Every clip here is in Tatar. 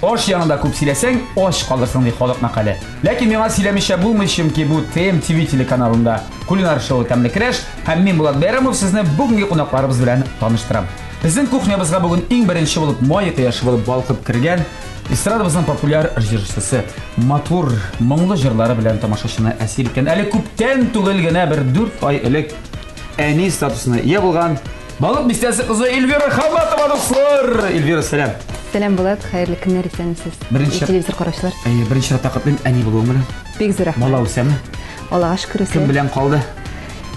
Аш янында күп сөйләсәң, ач калырсың, ди халык мәкале. Ләкин миңа сөйләмичә булмый, чөнки бу ТМТВ телеканалында кулинар шоу Тәмле көрәш һәм мин Булат Бәйрәмов сезне бүгенге кунакларыбыз белән таныштырам. Безнең кухнябызга бүген иң беренче булып май кояшы булып балкып кергән эстрадабызның популяр җырчысы, матур, моңлы җырлары белән тамашачыны әсир иткән, әле күптән түгел генә бер 4 ай элек әни статусына ия булган Балык бистәсе кызы Эльвира Хаматова, дуслар! Эльвира, сәлам. Сәлам, Булат, хәерле көннәр, исәнмесез. Беренче телевизор караучылар. Әйе, беренче рәттә котлыйм әни булуың белән. Бик зур рәхмәт. Бала үсәме? Аллага шөкер үсә. Кем белән калды?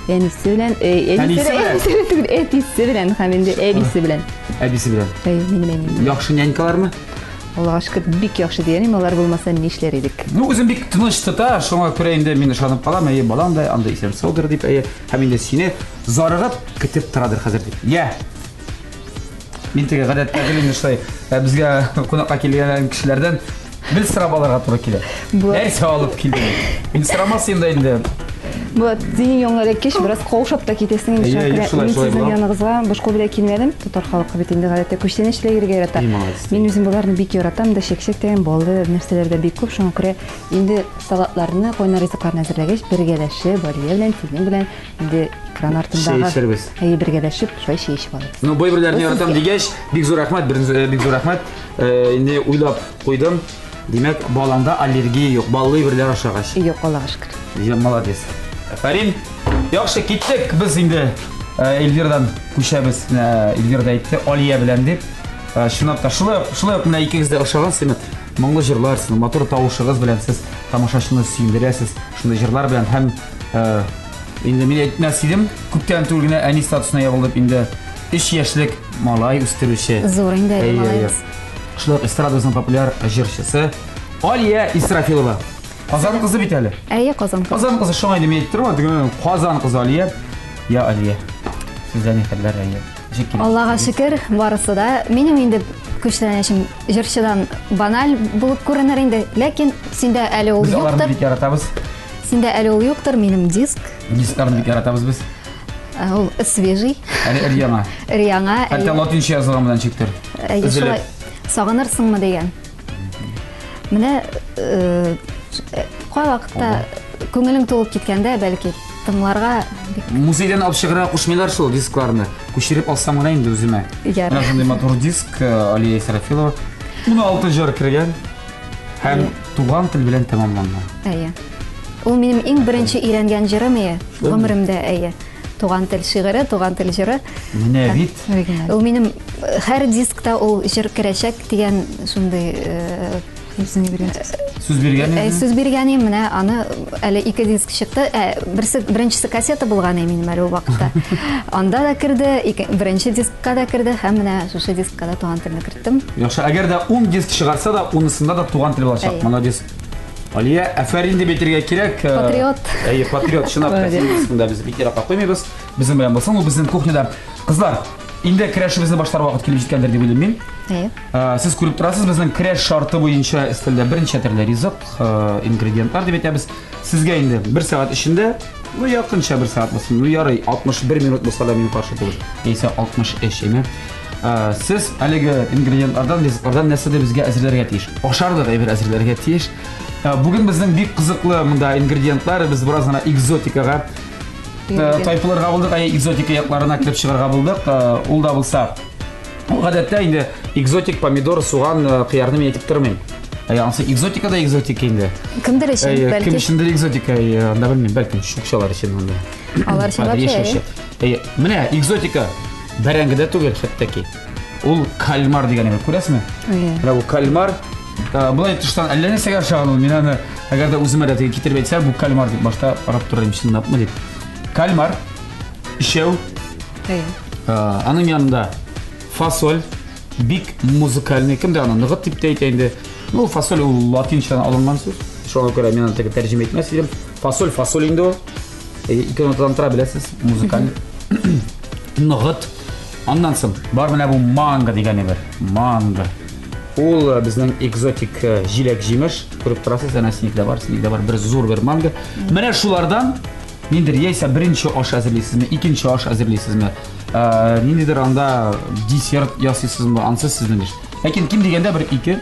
Әнисе белән, әнисе белән, түгел, әтисе белән һәм инде әбисе белән. Әбисе белән. Әйе, минем әнием. Яхшы нянькалармы? Аллага шөкер, бик яхшы дигәнем, алар булмаса нишләр идек? Ну, үзен бик тыныч тота, шуңа күрә инде мин ышанып калам, әйе, балам да анда исән-саудыр дип, әйе, һәм инде сине зарыгып көтеп торадыр хәзер дип. Я. Мин теге гадәттә гел инде шулай э, безгә кунакка килгән кешеләрдән бел сорап алырга туры килә. Нәрсә алып килдең? Мин сорамас инде инде. Булат, синең янга эләккәч, бераз каушап та китәсең инде. Әйе, Шуңа күрә шулай, мин шулай сезнең була. яныгызга буш кул белән килмәдем. Татар халкы бит инде гадәттә күчтәнәч эләгергә ярата. И, молодец. Мин үзем боларны бик яратам да, чәкчәк дигән баллы нәрсәләр дә бик күп. Шуңа күрә инде салатларны, кайнар ризыкларны әзерләгәч, бергәләшеп, Алия белән, синең белән Инде экран артындагы. Чәй эчәрбез. Әйе, бергәләшеп, шулай чәй эчеп алабыз. Ну, бу әйберләрне яратам дигәч, бик зур рәхмәт, бер, бик зур рәхмәт. Э, инде уйлап куйдым. Димәк, балаңда аллергия юк, баллы әйберләр ашагач. Юк, Аллага шөкер. Я, молодец. Афәрин. Яхшы, киттек. Без инде э, Эльвирадан күчәбез. Менә Эльвира да әйтте, Алия белән дип. Э, чынлап та, шулай ук, шулай ук менә икегез дә ошаган сине. Моңлы җырлар, сезнең матур тавышыгыз белән сез тамашачыны сөендерәсез. Шундый җырлар белән һәм э, Инде мин әйтмәс идем, күптән түгел генә әни статусына ябылдып, инде 3 яшьлек малай үстерүче. Зур инде әле малаебыз. Шулай ук эстрадабызның популяр җырчысы Алия Исрафилова. Казан кызы бит әле. Әйе, Казан кызы. Казан кызы шуңа инде мин әйтеп торам, теге Казан кызы Алия. Я Алия. Сездә ни хәлләр, Алия? Ничек килеп Аллага шөкер, барысы да. Минем инде күчтәнәчем җырчыдан баналь булып күренер инде, ләкин синдә әле ул Без аларны юктыр. бик яратабыз. Синдә әле ул юктыр, минем диск. Дискларны бик яратабыз без. Ә, ул свежий. Әле өр-яңа. Өр-яңа. Хәтта латинча язылган белән чиктер. Әйе, шулай. Сагынырсыңмы дигән. Менә э, э, кайвакытта күңелең тулып киткәндә, бәлки, тыңларга бик Музейдан алып чыгарга кушмыйлар шул дискларны. Күчереп алсам гына инде үземә. Ярар. Менә шундый матур диск э, Алия Исрафилова. 16 җыр кергән. Һәм туган тел белән тәмамланган. Әйе. Ул минем иң беренче өйрәнгән җырым ие, гомеремдә, әйе. Туган тел шигыре, туган тел җыры. Менә бит. Ул минем э, һәр дискта ул җыр керәчәк дигән шундый э, Үзеңә биргән сүз. Сүз биргән Э, идең? Сүз биргән идем, менә аны әле ике диск чыкты. Ә, берсе, беренчесе кассета булган иде минем әле ул вакытта. Анда да керде, ике, беренче дискка да керде һәм менә шушы дискка да туган телне керттем. Яхшы, әгәр дә 10 диск чыгарса да, унысында да туган тел булачак. Әйе. Молодец. Алия, афәрин дип әйтергә кирәк. Э, Патриот. Әйе, патриот. Чынлап та, Молодец. синең дискыңда без бик еракка куймыйбыз. Безнең белән булсын, ул безнең кухняда. Кызлар, инде көрәшебезне башлар вакыт килеп җиткәндер дип уйлыйм мин. Әйе. Э, Сез күреп торасыз, безнең көрәш шарты буенча өстәлдә берничә төрле ризык, э, ингредиентлар дип әйтәбез. Сезгә инде бер сәгать эчендә, ну якынча бер сәгать булсын, ну ярый, 61 минут булса да мин каршы түгел. Яисә 63, әйме? Э, Сез әлеге ингредиентлардан, ризыклардан нәрсәдер безгә әзерләргә тиеш. Ашарлык әйбер әзерләргә тиеш. Э, Бүген безнең бик кызыклы монда ингредиентлар, без бераз гына экзотикага э, тайпылырга булдык, әйе, экзотика якларына кереп чыгарга булдык. Э, Ул да булса Ул гадәттә инде экзотик помидор, суган, э, кыярны мин әйтеп тормыйм. Әйе, анысы экзотика да экзотика инде. Кемдер өчен, Әйе, бәлки. кем өчендер экзотика, әйе, анда белмим, бәлкем чукчалар өчен анда. Алар өчен Хәзер вообще, яшәүче. Әйе, менә экзотика бәрәңге дә түгел хәтта ки. Ул кальмар дигән әйбер, күрәсезме? Әйе. Менә бу кальмар. Э, Болай тыштан әллә нәрсәгә охшаган ул. Мин аны әгәр дә үземә дә теге китереп әйтсәм, бу кальмар дип башта карап торыр идем, чынлапмы дип. Кальмар, өчәү, Әйе. Э, Аның янында фасоль, бик музыкальный, кемдер аны ныгыт дип тә әйтә инде. Ну, фасоль ул латинчадан алынган сүз. Шуңа күрә мин аны теге тәрҗемә итмәс идем. Фасоль, фасоль инде ул. Э, Ике нотадан тора, беләсез, музыкальный. Ныгыт. Аннан соң бар менә бу манго дигән әйбер. Манго. Ул э, безнең экзотик э, җиләк-җимеш. Күреп торасыз, әнә синекдә бар, синекдә бар бер зур бер манго. Менә шулардан ниндидер яисә беренче аш әзерлисезме, икенче аш әзерлисезме, э, ниндидер анда десерт ясыйсызмы, ансы сезнең эш. Ләкин ким дигәндә бер ике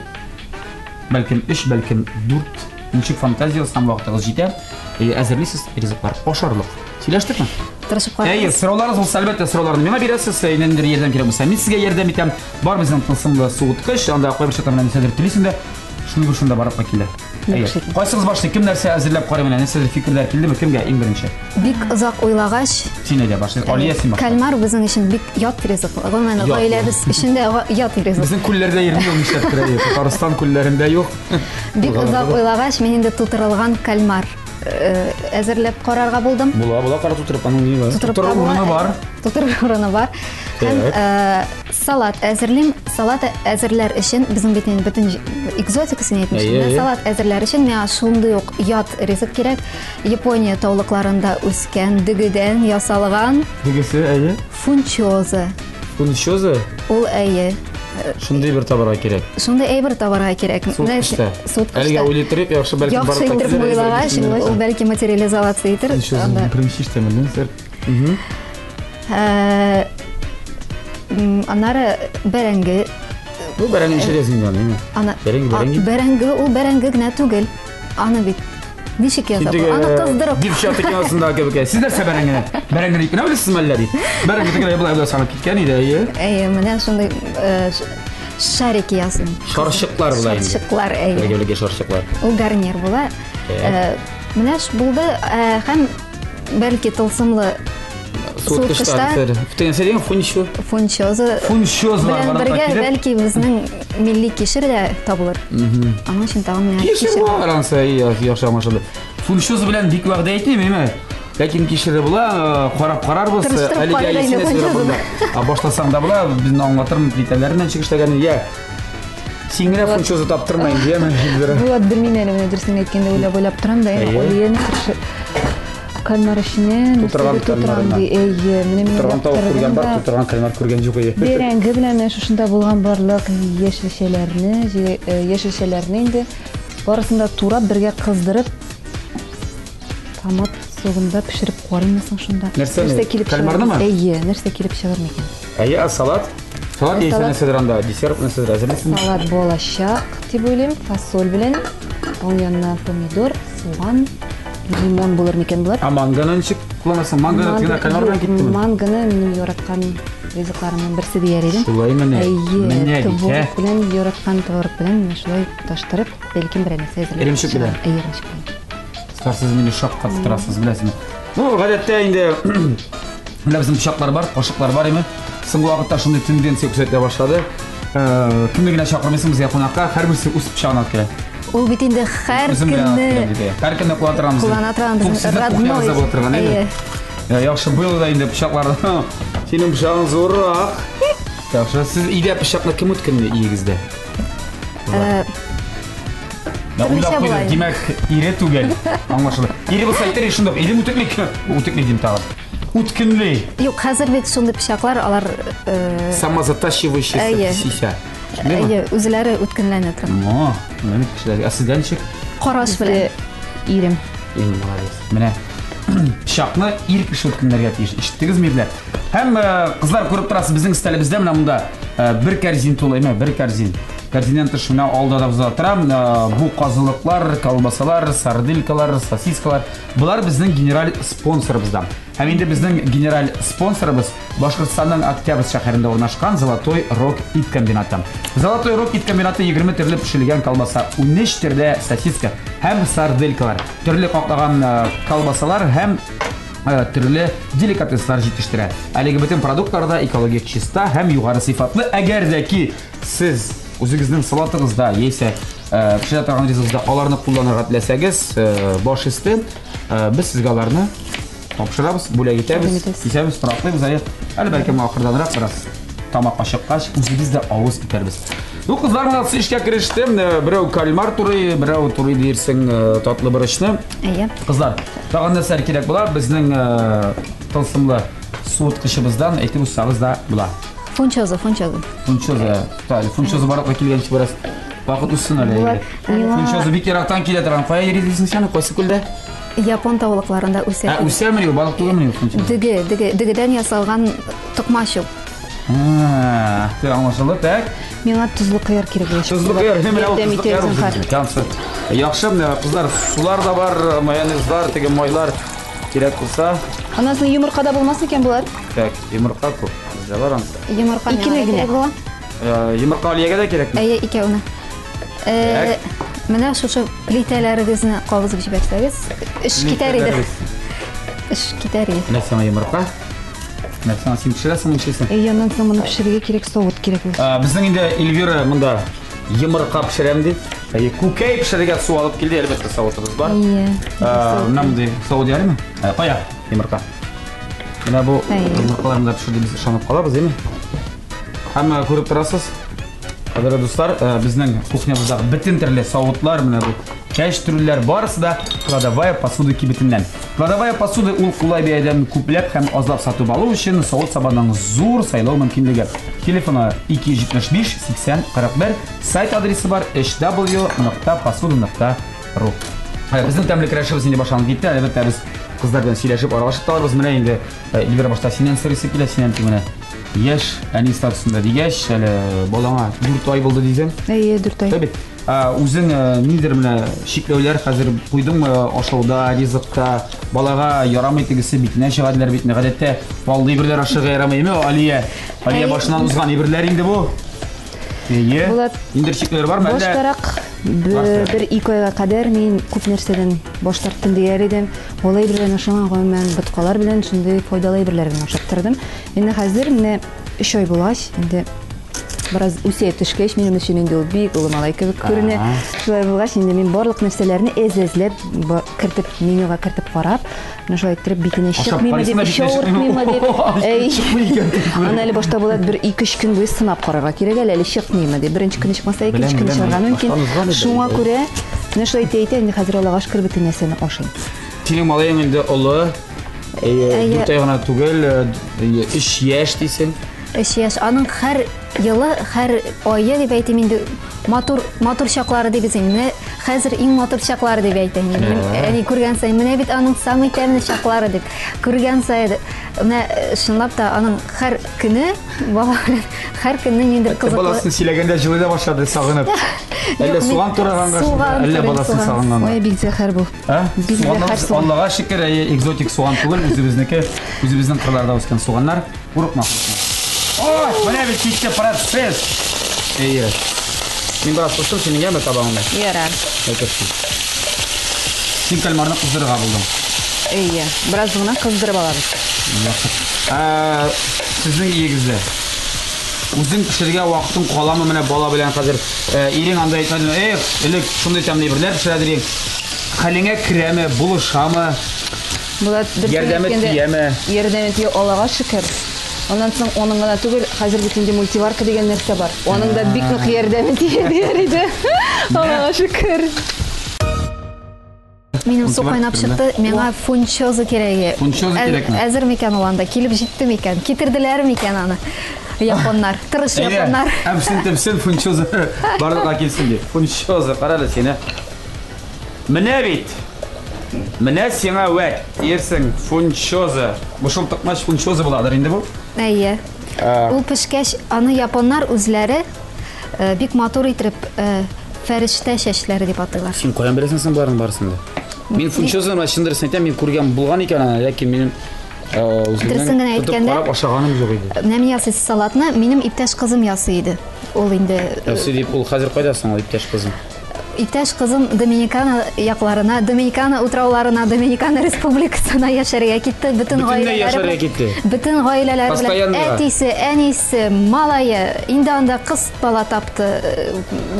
Бәлкем 3, бәлкем 4. Ничек фантазиягез һәм вакытыгыз җитә, әзерлисез ризыклар ашарлык. Сөйләштекме? Тырышып карагыз. Әйе, сорауларыгыз булса, әлбәттә, сорауларны миңа бирәсез. Ниндидер ярдәм кирәк булса, мин сезгә ярдәм итәм. Бар безнең тылсымлы суыткыч, анда кайбер чакта менә нәрсәдер телисең дә, шуны бер шунда барып килә. Әйе. Кайсыгыз башлый? Кем нәрсә әзерләп карый менә? Нәрсәдер фикерләр килдеме? Кемгә иң беренче? Бик озак уйлагач, Син әйдә башлый. Алия, син башла. Кальмар безнең өчен бик ят ризык. Гомумән, гаиләбез өчен дә ят ризык. Безнең күлләрдә йөрми ул нишләп әйе. Татарстан күлләрендә юк. Бик озак уйлагач, мин инде тутырылган кальмар әзерләп карарга булдым. Була, була, кара тутырып, аның ни бар? Тутыру урыны бар. Тутыру урыны бар. Һәм салат әзерлим. Салат әзерләр өчен безнең бит инде бөтен экзотикасын әйтмешем. Салат әзерләр өчен миңа шундый ук ят ризык кирәк. Япония таулыкларында үскән дөгедән ясалган. Дөгесе, әйе. Фунчоза. Фунчоза? Ул әйе. Шундый бер табарга кирәк. Шундый әйбер табарга кирәк. Суыткычта. Суыткычта. Әлегә уйлый торыйк, яхшы бәлки барып Яхшы итеп уйлагач, ул бәлки материализоваться итер. Фунчоза беренче ишетәм, нәрсә? Аннары бәрәңге. Бу бәрәңге ничә инде аны? Аны бәрәңге, бәрәңге. Бәрәңге ул бәрәңге генә түгел. Аны бит ничек яза? Аны кыздырып. Девчата киносында кебек. Сез нәрсә бәрәңгене? Бәрәңгене икенә беләсезме әллә дип? Бәрәңге тегеләй болай болай санап киткән иде, әйе. Әйе, менә шундый шарики ясыйм. Шарчыклар була инде. Шарчыклар, әйе. Бәрәңге шарчыклар. Ул гарнир була. Менә булды һәм бәлки тылсымлы суыткычта Нәрсә дигән фунчо? Фунчоза. Фунчоза белән бергә бәлки безнең милли кишер дә табылыр. Аның өчен тагын миңа кишер бар, анысы яхшы аңлашылды. Фунчоза белән бик вәгъдә итмим, әйме? Ләкин кишере була, карап карарбыз. Әлегә исенә Башласаң да була, безне аңлатырмын плитәләреннән ничек эшләгәнен. Я. Син генә фунчоза таптырма инде, яме? Булат, белмим әле, менә дөресен әйткәндә уйлап-уйлап торам да, Алияне кальмар эченә тутырган кальмарына. Әйе, менә мин тутырган тавык күргән бар, тутырган кальмар күргән юк әйе. Бәрәңге белән менә шушында булган барлык яшелчәләрне, яшелчәләрне инде барысын да турап бергә кыздырып томат согында пешереп карыйммы соң шунда? Нәрсә килеп Кальмарнымы? Әйе, нәрсә килеп чыгыр микән? Әйе, ә салат? Салат яисә нәрсәдер анда, десерт нәрсәдер әзерлисеңме? Салат булачак дип уйлыйм, фасоль белән, аның янына помидор, суган, лимон булыр микән болар? Ә манганы ничек кулланасың? Манганы гына кальмар белән киттеме? Манганы минем яраткан ризыкларымның берсе дияр идем. Шулай менә. Әйе, творог белән яраткан творог белән менә шулай тоташтырып, бәлкем берәр нәрсә әзерләп. Эремчек белән. Әйе, эремчек белән. Кызлар, сез мине шаккаттырасыз, беләсезме? Ну, гадәттә инде менә безнең пычаклар бар, кашыклар бар име? Соңгы вакытта шундый тенденция күзәтелә башлады. Кемне генә чакырмыйсың безгә кунакка, һәрберсе үз пычагын алып килә. Ул бит инде һәр көнне һәр көнне куллана торган. Куллана торган безнең родной. Була торган, әйе. Яхшы, быел да инде пычаклар. Синең пычагың зуррак. Яхшы, сез өйдә пычакны кем үткенли өегездә? Уйлап куйды, димәк, ире түгел. Аңлашылды. Ире булса әйтер, шунда ирем үтекли, үтекли дим тагын. Үткенли. Юк, хәзер бит шундый пычаклар, алар самозатащивающийся сися. Әйе, үзләре үткенләнә тора. О, менә кешеләр. Ә сездә ничек? Караш белән. Ирем. Ин молодец. Менә пычакны ир кеше үткенләргә тиеш. Ишеттегезме, ирләр? Һәм кызлар күреп торасыз, безнең өстәлебездә менә монда бер корзин тулы, әйме, бер корзин. Корзиннән тыш менә алда да уза тора. Бу казылыклар, колбасалар, сарделькалар, сосискалар. Болар безнең генераль спонсорыбыздан. Һәм инде безнең генераль спонсорыбыз Башкортстанның Октябрь шәһәрендә урнашкан Золотой Рог ит комбинаты. Золотой Рог ит комбинаты 20 төрле пешерелгән колбаса, 13 төрле сосиска һәм сарделькалар, төрле каклаган колбасалар һәм төрле деликатеслар җитештерә. Әлеге бөтен продуктлар да экологик чиста һәм югары сыйфатлы. Әгәр дә ки сез үзегезнең салатыгызда яисә пешерә торган ризыгызда аларны кулланырга теләсәгез, баш өсте, без сезгә аларны тапшырабыз, бүләк итәбез, кисәбез, тораклыйбыз. Әле, әле бәлкем ахырданрак бераз тамак ачыккач, үзебез дә авыз итәрбез. Ну, кызлар молодцы, эшкә кереште. Берәү кальмар турый, берәү турый диерсең татлы борычны. Әйе. Кызлар, тагын нәрсәләр кирәк була? Безнең тылсымлы суыткычыбыздан әйтеп узсагыз да була. Фунчоза, фунчоза. Фунчоза. Фунчоза барлыкка килгәнче бераз вакыт узсын әле. Фунчоза бик ерактан килә торган. Кая йөри дисең син? Кайсы күлдә? Япон таулыкларында үсә. Ә, үсәмени ул? Балык түгелмени ул фунчоза? Дөге, дөге, дөгедән ясалган токмач ул. Ә, аңлашылды, так. Миңа тозлы кыяр кирәк булачак. Тозлы кыяр, менә ул тозлы кыяр. Танцы. Яхшы, менә кызлар, сулар да бар, майонезлар, теге майлар кирәк булса. Аннан соң йомырка да булмас микән болар? Так, йомырка күп. Бездә бар анысы. Йомырка Икене генә. Була. Йомырка Алиягә дә кирәкме? Әйе, икәүне. Менә шушы плитәләрегезне кабызып җибәрсәгез, эш китәр иде. Эш китәр иде. Менә сиңа йомырка. Менә сиңа син пешерәсең, нишлисең? Әйе, аннан соң моны пешерергә кирәк, савыт кирәк. Безнең инде Эльвира монда йомырка пешерәм дип. Әйе, күкәй пешерергә су алып килде, әлбәттә, савытыбыз бар. Әйе. Менә мондый савыт ярыймы? Кая йомырка? Менә бу йомыркаларны да пешерде, без ышанып калабыз, әйеме? Һәм күреп торасыз, кадерле дуслар, безнең кухнябыздагы бөтен төрле савытлар, менә бу кәчтрүлләр барысы да Кладовая посуда кибетеннән. Кладовая посуда ул кулай бәядән күпләп һәм азлап сатып алу өчен савыт-сабаның зур сайлау мөмкинлеге. Телефоны 275 80 41, сайт адресы бар hw.посуда.ru. Безнең тәмле көрәшебез инде башланып китте. Әлбәттә, без кызлар белән сөйләшеп, аралашып та алырбыз. Менә инде Эльвира башта синнән сорыйсы килә, синнән менә яшь әни статусында дигәч, әле балаңа 4 ай булды дисең. Әйе, 4 ай. Бит. Үзең нидер менә чикләүләр хәзер куйдыңмы ашауда, ризыкта, балага ярамый тегесе битенә чыга диләр бит. Гадәттә баллы әйберләр ашарга ярамыймы, Алия? Алия башыннан узган әйберләр инде бу. Әйе. Ниндер чикләүләр бармы? Баштарак бер-ике айга кадәр мин күп нәрсәдән баш тарттым дияр идем. Баллы әйберләрне ашамаган, гомумән, боткалар белән шундый файдалы әйберләр генә ашап тордым. Инде хәзер менә 3 ай булгач, инде бераз үсә төшкәч, минем өчен инде ул бик олы малай кебек күренә. Шулай булгач, инде мин барлык нәрсәләрне әз-әзләп кертеп, менюга кертеп карап, менә шулай иттереп битенә чыкмыймы дип, эче авыртмыймы дип. Әй, аны әле башта була бер 2-3 көн буе сынап карарга кирәк әле, әле чыкмыймы дип. Беренче көнне чыкмаса, икенче көнне чыгарга мөмкин. Шуңа күрә менә шулай әйтә-әйтә, инде хәзер Аллага шөкер, бөтен нәрсәне ашыйм. Синең малаең инде олы, 4 ай гына түгел, 3 яшь дисең. 3 яшь. Аның һәр елы, һәр айы дип әйтим инде, матур, матур чаклары дибез инде. Менә хәзер иң матур чаклары дип әйтәм инде. Минем әни күргән саен, менә бит аның самый тәмле чаклары дип күргән саен. Менә чынлап та аның һәр көне бала белән һәр көнне ниндидер кызыклы. Баласын сөйләгәндә җылый да башлады, сагынып. Әллә суган тураганга, әллә баласын сагынганга. Ой, бик зәһәр бу. Бик зәһәр суган. Аллага шөкер, әйе, экзотик суган түгел, үзебезнеке, үзебезнең кырларда үскән суганнар. Курыкма, курыкма. Ой, менә бит китте процесс. Әйе. Мин бераз куштым синең яме табагыңда. Ярар. Әйтерсең. Син кальмарны кыздырырга булдың. Әйе, бераз гына кыздырып алабыз. Яхшы. Сезнең өегездә үзең пешерергә вакытың каламы менә бала белән хәзер? Ирең анда әйтмәдеме? Эх, элек шундый тәмле әйберләр пешерә дидең. Хәлеңә керәме, булышамы? Булат, Ярдәме тияме? Ярдәме тия, Аллага шөкер. Аннан соң аның гына түгел, хәзер бит инде мультиварка дигән нәрсә бар. Аның да бик нык ярдәме тия дияр иде. Аллага шөкер. Минем су кайнап чыкты, миңа фунчоза кирәге. Фунчоза кирәкме? Әзер микән ул анда? Килеп җитте микән? Китерделәр микән аны? Японнар, тырыш японнар. Әмсен тәмсен фунчоза барлыкка килсен дип. Фунчоза, кара әле сине. Менә бит. Менә сиңа вәт, диерсең, фунчоза. Бу шул токмач фунчоза буладыр инде бу. Әйе. Ул пешкәч, аны японнар үзләре бик матур итеп фәрештә чәчләре дип атыйлар. Син каян беләсең соң боларның барысын да? Мин фунчозаны менә чын дөресен әйтәм, мин күргән булган икән аны, ләкин минем Дөресен генә әйткәндә, карап ашаганым юк иде. Менә мин ясыйсы салатны минем иптәш кызым ясый иде. Ул инде Ясый дип, ул хәзер кайда соң ул иптәш кызың? Иптәш кызым Доминикана якларына, Доминикана утрауларына, Доминикана республикасына яшәргә китте. Бөтен гаиләләре белән. Китте. Бөтен гаиләләре белән. Әтисе, әнисе, малае, инде анда кыз бала тапты.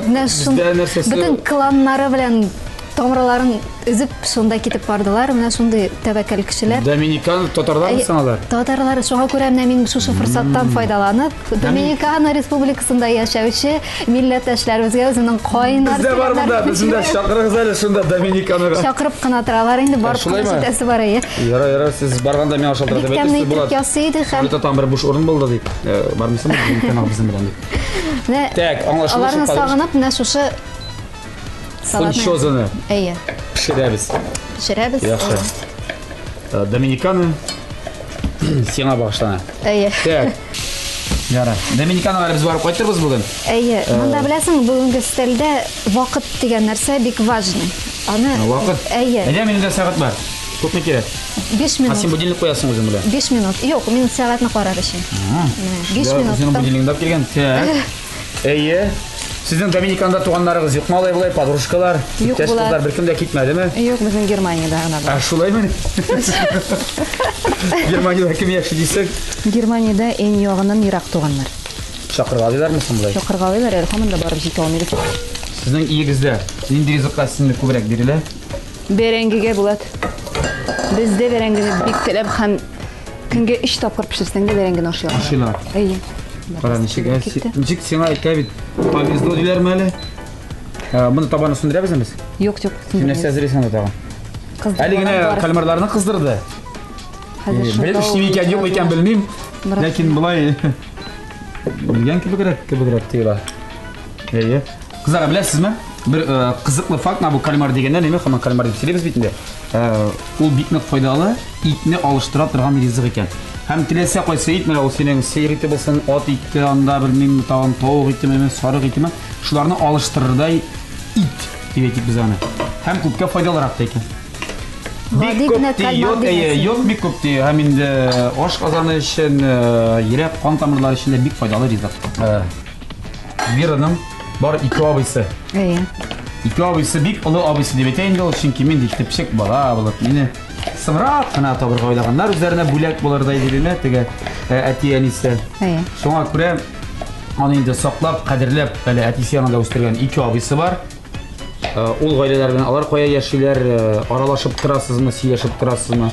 Менә шун бөтен кланнары белән тамырларын өзеп шунда китеп бардылар. Менә шундый тәвәккәл кешеләр. Доминикан татарлармы соң алар? Татарлар. Шуңа күрә менә мин шушы форсаттан файдаланып, Доминикана республикасында яшәүче милләттәшләребезгә үземнең кайнар Бездә бар монда, безне дә чакырыгыз әле шунда Доминиканага. Чакырып кына торалар инде, барып кына җитәсе бар әйе. Ярар, ярар, сез барганда миңа шалтыратып әйтерсез, Булат. Ясый иде һәм Самолетта бер буш урын булды дип. Бармыйсыңмы Доминиканага безнең белән дип. Менә Так, аңлашылды. Аларны сагынып, менә шушы фунчозаны әйе. Пешерәбез. Пешерәбез. Яхшы. Доминикана сиңа багышлана. Әйе. Так. Ярар. Доминиканага әле без барып кайтырбыз бүген. Әйе, монда беләсең, бүгенге өстәлдә вакыт дигән нәрсә бик важный. Аны Вакыт. Әйе. Әйдә, минем дә сәгать бар. Күпме кирәк? 5 А син минут. будильник куясың үзең белән. 5 минут. Юк, мин сәгатьне карар өчен. Менә, 5 Я минут. Үзенең будильнигын да алып килгән. Так. Әйе. Сезнең Доминиканда туганнарыгыз юкмы алай болай, подружкалар, Юк, иптәш булар. кызлар беркем дә китмәдеме? Юк, безнең Германиядә гына бар. Ә шулаймы? Германиядә кем яши дисең? Германиядә әни ягыннан ерак туганнар. Чакыргалыйлармы соң болай? Чакыргалыйлар, әле һаман да барып җитә алмыйбыз. Сезнең өегездә нинди ризыкка өстенлек күбрәк бирелә? Бәрәңгегә Булат. Бездә бәрәңгене бик теләп һәм көнгә 3 тапкыр пешерсәң дә бәрәңгене ашыйлар. Ашыйлар. Әйе. Кара ничек, ә, Китте. ничек сиңа әйтә бит. Повезло диләрме әле? Ә, Моны табаны сүндерәбезме без? Юк, юк. Син нәрсә әзерлисең анда тагын? Әле генә кальмарларны кыздырды. Белеп эшлим икән, юк икән белмим. Бераз. Ләкин болай белгән кебегрәк, кебегрәк тоела. Әйе. Кызлар, беләсезме? Бер кызыклы факт, менә бу кальмар дигәндә, неме һаман кальмар дип сөйлибез бит инде. Ул бик нык файдалы, итне алыштыра торган ризык икән. Һәм теләсә кайсы ит, менә ул синең сыер ите булсын, ат ите, анда белмим, тагын тавык итеме, сарык итеме, шуларны алыштырырдай ит дип әйтик без аны. Һәм күпкә файдалырак та икән. Бик Гади күп генә ди, кальмар йод, әйе, дигән йод бик күп ди. Һәм инде аш казаны өчен, йөрәк, кан тамырлары өчен дә бик файдалы ризык. Вераның бар ике абыйсы. Әйе. Ике абыйсы бик олы абыйсы дип әйтә инде ул, чөнки мин ди төпчек бала булып, мине соңрак кына табырга уйлаганнар, үзләренә бүләк булырдай дип име, теге әти-әнисе. Әйе. Шуңа күрә аны инде саклап, кадерләп, әле әтисе янында үстергән ике абыйсы бар. Ул гаиләләр белән алар кая яшиләр, аралашып торасызмы, сөйләшеп торасызмы?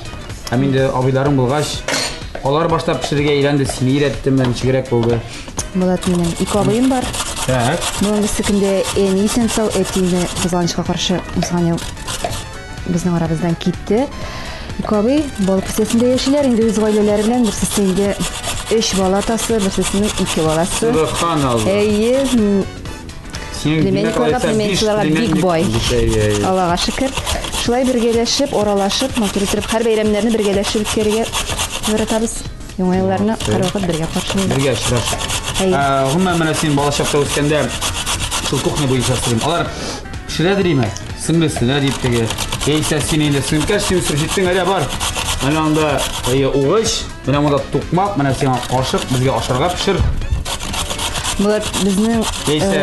Һәм инде абыйларың булгач, алар башта пешерергә өйрәнде, сине өйрәттеме, ничегрәк булды? Булат, минем ике абыем бар. Так. Бүгенге көндә әни исән сау, әти инде кызганычка каршы узган ел безнең арабыздан китте. Ике абый балык бистәсендә яшиләр, инде үз гаиләләре белән, берсесе инде 3 бала атасы, берсесенең 2 баласы. Субханалла. Әйе, Синең племянникларга, димәк, алайса, биш племянникларга бик племянник бай. бит, әйе, әйе. Аллага шөкер. Шулай бергәләшеп, аралашып, матур итеп һәр бәйрәмнәрне бергәләшеп үткәрергә яратабыз. Яңа елларны һәрвакыт бергә каршылыйбыз. Бергә очрашып. Әйе. Гомумән, менә син балачакта үскәндә шул кухня буенча сорыйм. Алар пешерәдер име? Сеңлесенә дип теге. Яисә син инде сеңкәш, син үсеп җиттең, әйдә бар. Менә анда әйе, угыч, менә монда тукмак, менә сиңа кашык, безгә ашарга пешер. Булат, безнең Яисә,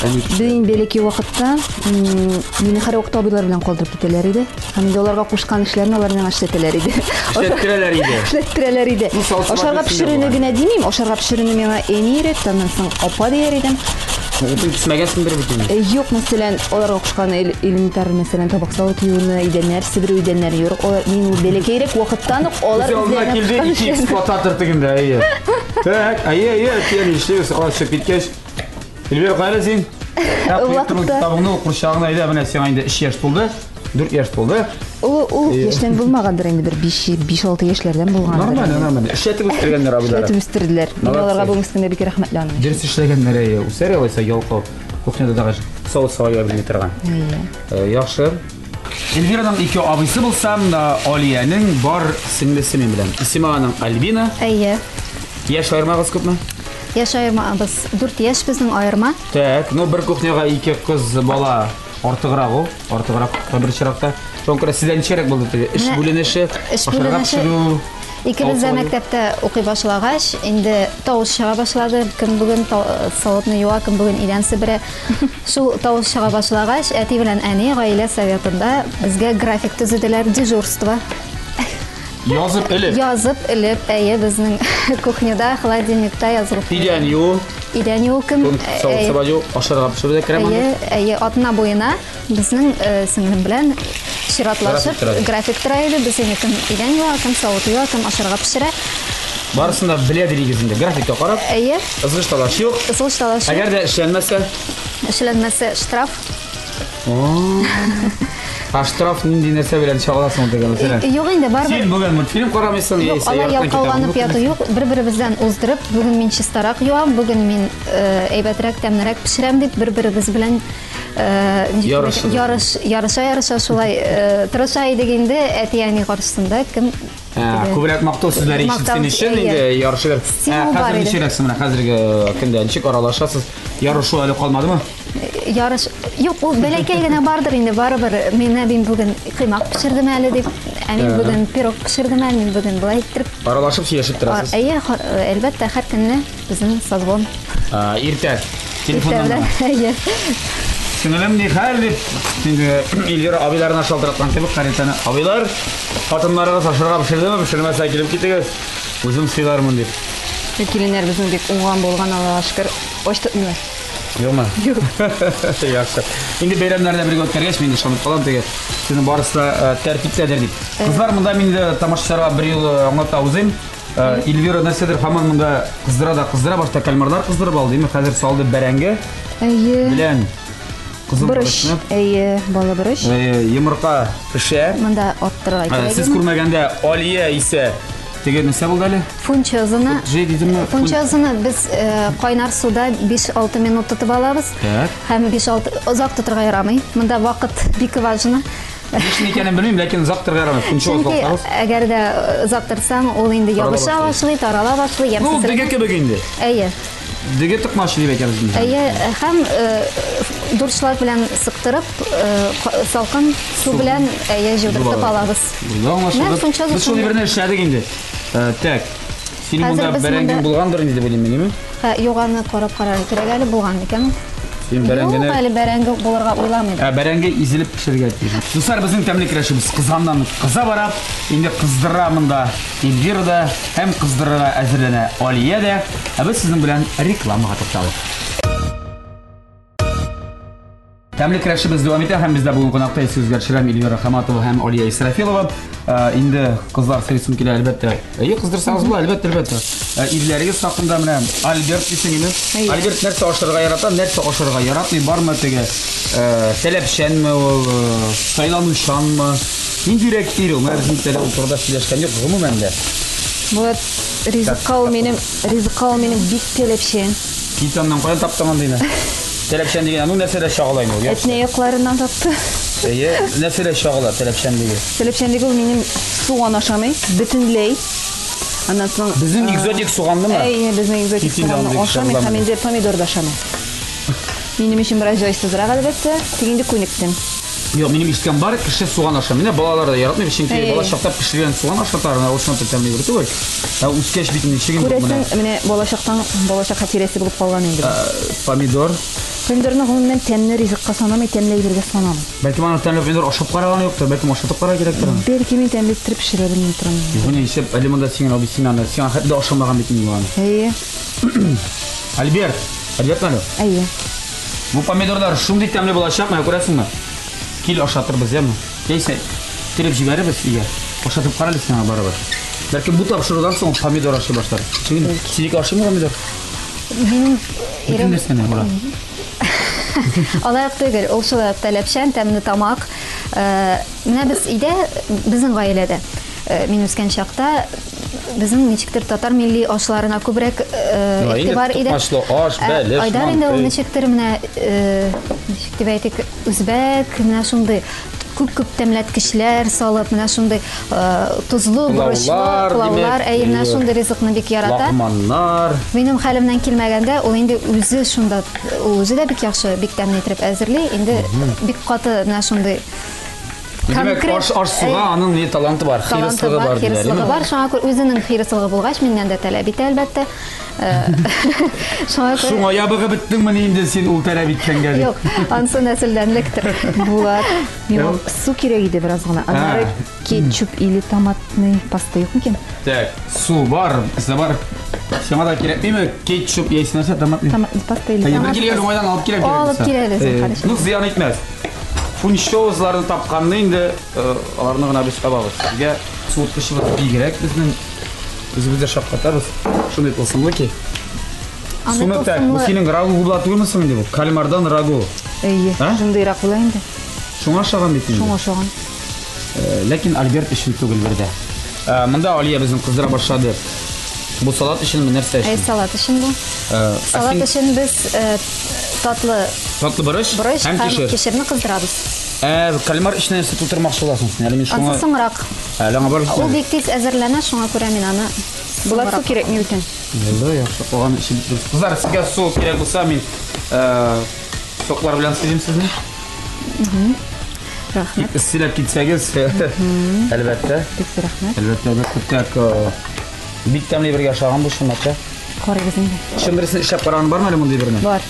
әни пешерә. Мин бәләкәй вакытта, мине һәрвакыт абыйлар белән калдырып китәләр иде. Һәм инде аларга кушкан эшләрне алар миңа эшләтәләр иде. Эшләттерәләр иде. Эшләттерәләр иде. Ну, савыт-саба Ашарга бирсен дә пешерүне бугай. генә димим, ашарга пешерүне миңа әни өйрәтте, аннан соң апа дияр идем. Утын кисмәгәнсеңдер бит инде. Юк, мәсәлән, аларга кушкан элементар, мәсәлән, табак савыт юуны, идәннәр себерү, идәннәр юрык. Алар мин ул бәләкәйрәк вакыттан ук алар Үзе алдына үзләренә килде, кушкан ике эшләрне эксплуататор тегендә, әйе. Так, әйе, әйе, әти-әни эшлибез, алар чыгып киткәч. Эльвира, кая син? Ә, Ул куеп торган вакытта- китабыңны, курчагыңны әйдә, менә сиңа инде 3 яшь тулды, 4 яшь тулды. Ул яшьтән булмагандыр инде, бер 5-6 яшьләрдән булгандыр. Нормально, нормально. Эшләтеп үстергәннәр абыйлары. Эшләтеп үстерделәр. Мин Молодцы. аларга бүгенге көндә бик рәхмәтле аның. Дөрес эшләгәннәр, әйе. Үсәр алайса ялкау. Кухняда дагы савыт-саба юа белми торган. Әйе. Яхшы. Эльвираның ике абыйсы булса, Алиянең бар сеңлесе мин беләм. Исеме аның Альбина. Әйе. Яшь аермагыз күпме? Яшь аермабыз 4 яшь безнең аерма. Так, ну бер кухняга ике кыз бала артыграк ул, артыграк бер чиракта. Шуңа күрә сездә ничәрәк булды теге эш Менә бүленеше, эш ашарга бүленеше. пешерү? Икебез дә Савыт-саба мәктәптә укый башлагач, инде тавыш чыга башлады. Кем бүген савытны юа, кем бүген идән себерә. Шул тавыш чыга башлагач, әти белән әни гаилә советында безгә график төзеделәр, дежурство. Язып элеп. Язып элеп, әйе, безнең кухняда, холодильникта язылып. Идән юу, Идән юу кем? савыт-саба юу, ашарга пешерү дә керә монда. Әйе, әйе, атна буена безнең сеңлем белән чиратлашып График тора. график тора иде. Без инде кем идән юа, кем савыт юа, кем ашарга пешерә. Барысын да беләдер нигезендә. Графикка карап, Әйе, ызгыш талаш юк. ызгыш талаш юк. Әгәр дә эшләнмәсә, Эшләнмәсә штраф. А штраф нинди нәрсә белән чагыласың ул дигән мәсәлән? Юк инде, барыбер. Син бүген мультфильм карамыйсың, Юк, яисә алай яктан ялкауланып китабыңны яту юк. Бер-беребездән уздырып, бүген мин чистарак юам, бүген мин әйбәтрәк, тәмлерәк пешерәм дип бер-беребез белән ничек Ярыша. ярыш, ярыша, ярыша шулай тырыша идек инде әти-әни каршысында кем Күбрәк мактау сүзләре ишетсен өчен инде ярышыр. Хәзер ничегрәк соң менә хәзерге көндә ничек аралашасыз? Ярышу әле калмадымы? Ярыш юк, ул бәләкәй генә бардыр инде барыбер. Менә мин бүген коймак пешердем әле дип, ә мин бүген пирог пешердем әле, мин бүген болай иттереп. Аралашып сөйләшеп торасыз. Әйе, әлбәттә, һәр көнне безнең созвон. Иртә. Телефоннан. Әйе. Сеңелем, ни хәл дип, инде Эльвира абыйларына шалтыраткан кебек Хаританы. Абыйлар, хатыннарыгыз ашарга пешердеме, пешермәсә килеп китегез. Үзем сыйлармын дип. Киленнәр безнең бик уңган булган, Аллага шөкер, ач тотмыйлар. Юкмы? Юк. Яхшы. Инде бәйрәмнәрдә бергә үткәргәч, мин ышанып калам теге. Сезнең барысы да тәртиптәдер дип. Кызлар, монда мин инде тамашачыларга бер юлы аңлата узыйм. Эльвира нәрсәдер һаман монда кыздыра да кыздыра, башта кальмарлар кыздырып алды, димәк, хәзер салды бәрәңге. Әйе. Белән кызыл борыч. Әйе, балы борыч. Әйе, йомырка пешә. Монда арттырырга кирәк. Сез күрмәгәндә Алия исә теге нәрсә булды әле? Фунчозаны. Дидемме? Фунчозаны без кайнар суда 5-6 минут тотып алабыз. Так. Һәм 5-6 озак тотырга ярамый. Монда вакыт бик важно. Ничек икәнен белмим, ләкин озак торырга ярамый. Фунчоз Чөнки әгәр дә озак торсаң, ул инде ябыша башлый, тарала башлый, ямьсез. Ну, дөге кебек инде. Әйе. Дөге токмачы дип әйтәбез инде. Әйе, һәм дуршлаг белән сыктырып, салкын су белән әйе җудыртып алабыз. Аңлашылды. Без шуны берне эшләдек инде. Так. Синең монда бәрәңгең булгандыр инде дип уйлыйм мин, әйеме? Юк, аны карап карарга кирәк әле, булган микән ул? Син бәрәңгене... Юк, әле бәрәңге булырга уйламыйм. Ә бәрәңге изелеп пешергә тиеш. Дуслар, безнең тәмле көрәшебез кызганнан кыза бара. Инде кыздыра монда Эльвира да һәм кыздырырга әзерләнә Алия дә. Ә без сезнең белән рекламага тукталык. Тәмле көрәшебез дәвам итә һәм бездә бүген кунакта исегезгә төшерәм Эльвира Хаматова һәм Алия Исрафилова. Инде кызлар сорыйсым килә, әлбәттә. Әйе, кыздырсагыз була, әлбәттә, әлбәттә. Ирләрегез хакында менә Альберт дисең инде. Альберт нәрсә ашарга ярата, нәрсә ашарга яратмый, бармы теге таләпчәнме ул, сайланучанмы? Ниндирәк ир ул? Менә безнең әле ул турыда сөйләшкән юк, гомумән дә. Булат, ризыкка ул минем, ризыкка ул минем бик таләпчән. Кит аннан, каян таптың андыйны? Таләпчән дигән, ну нәрсәдә чагыла инде ул? Әтнә якларыннан тапты. Әйе, нәрсәдә чагыла таләпчәнлеге? Таләпчәнлеге ул минем суган ашамый, бөтенләй. Аннан соң Безнең экзотик суганнымы? Әйе, безнең экзотик суганны ашамый һәм инде помидор да ашамый. Минем өчен бераз җайсызрак, әлбәттә, тик инде күнектем. Юк, минем ишеткән бар, кеше суган ашамый. Менә балалар да яратмый, чөнки бала чакта пешергән суган ашаталар, менә ул чынлап та тәмле әйбер түгел. Ә үскәч бит ничек инде менә. Күрәсең, менә балачактан балачак хатирәсе булып калган инде. Помидор. Помидорны гомумән тәмле ризыкка санамый, тәмле әйбергә санамый. Бәлкем аны тәмле помидор ашап караганы юктыр, бәлкем ашатып карарга кирәктер аны. Бәлки мин тәмле иттереп пешерә белмим торам. Юк, ни исәп, әле монда синең абый син аны, сиңа хәтле ашамаган бит инде аны. Әйе. Альберт, Альберт әле. Әйе. Бу помидорлар шундый тәмле булачак, менә күрәсеңме? Кил ашатырбыз, яме. Яисә тереп җибәрербез өйгә. Ашатып кара әле сиңа барыбер. Бәлки бу тапшырудан соң помидор ашый башлар. Чөнки синеке ашыймы помидор? Минем ирем нәрсәне була? Алай ук түгел, ул шулай ук таләпчән, тәмле тамак. Менә без өйдә, безнең гаиләдә мин үскән чакта безнең ничектер татар милли ашларына күбрәк игътибар иде. Токмачлы аш, бәлеш, Айдар инде ул ничектер менә ничек дип әйтик, үзбәк, менә шундый күп-күп тәмләткечләр салып, менә шундый тозлы, борычлы пылаулар, әйе, менә шундый ризыкны бик ярата. Лагманнар. Минем хәлемнән килмәгәндә, ул инде үзе шунда, ул үзе дә бик яхшы, бик тәмле итеп әзерли, инде бик каты менә шундый Димәк, аш аш суга аның ни таланты бар, хирыслыгы бар. Хирыслыгы бар, шуңа күрә үзенең хирыслыгы булгач, миннән дә таләп итә, әлбәттә. Шуңа күрә Шуңа ябыгып беттеңмени инде син ул таләп иткәнгә дип? Юк, ансы нәселдәнлектер. Булат, миңа су кирәк иде бераз гына. Аннары кетчуп или томатный паста юк микән? Так, су бар, бездә бар. Сиңа да кирәкмиме кетчуп яисә нәрсә, томатный? Томатный паста или томат. Бер килгән уңайдан алып киләм. Алып киләбез, хорошо. Ну, зыян итмәс. Фунчозларны тапканны инде аларны гына без табабыз. Безгә суыткычыбыз бигрәк безнең. Үзебез дә шаккатабыз. Шундый тылсымлы ки. Суны так, бу синең рагу була түгелме соң инде бу? Кальмардан рагу. Әйе, шундыйрак була инде. Шуңа ошаган бит инде. Шуңа ошаган. Ләкин Альберт өчен түгел бердә. Монда Алия безнең кыздыра башлады. Бу салат өченме, нәрсә өчен? Әй, салат өчен бу. Салат өчен без татлы татлы борыч һәм кишер. Кишерне кыздырабыз. Ә кальмар эченә нәрсә тутырмакчы буласың син? Әле мин шуңа Ансы соңрак. Әле аңа барып Ул бик тиз әзерләнә, шуңа күрә мин аны Булат су кирәкми бит. Булды, яхшы. Калган эчеп бетердек. Кызлар, сезгә су кирәк булса, мин соклар белән сыйлыйм сезне. Рәхмәт. Эсселәп китсәгез, әлбәттә. Бик зур рәхмәт. Әлбәттә, әлбәттә. Так, бик тәмле бергә ашаган бу чынлап та. Карыйбыз инде. Чын берсен эшләп караган бармы әле мондый берне? Бар.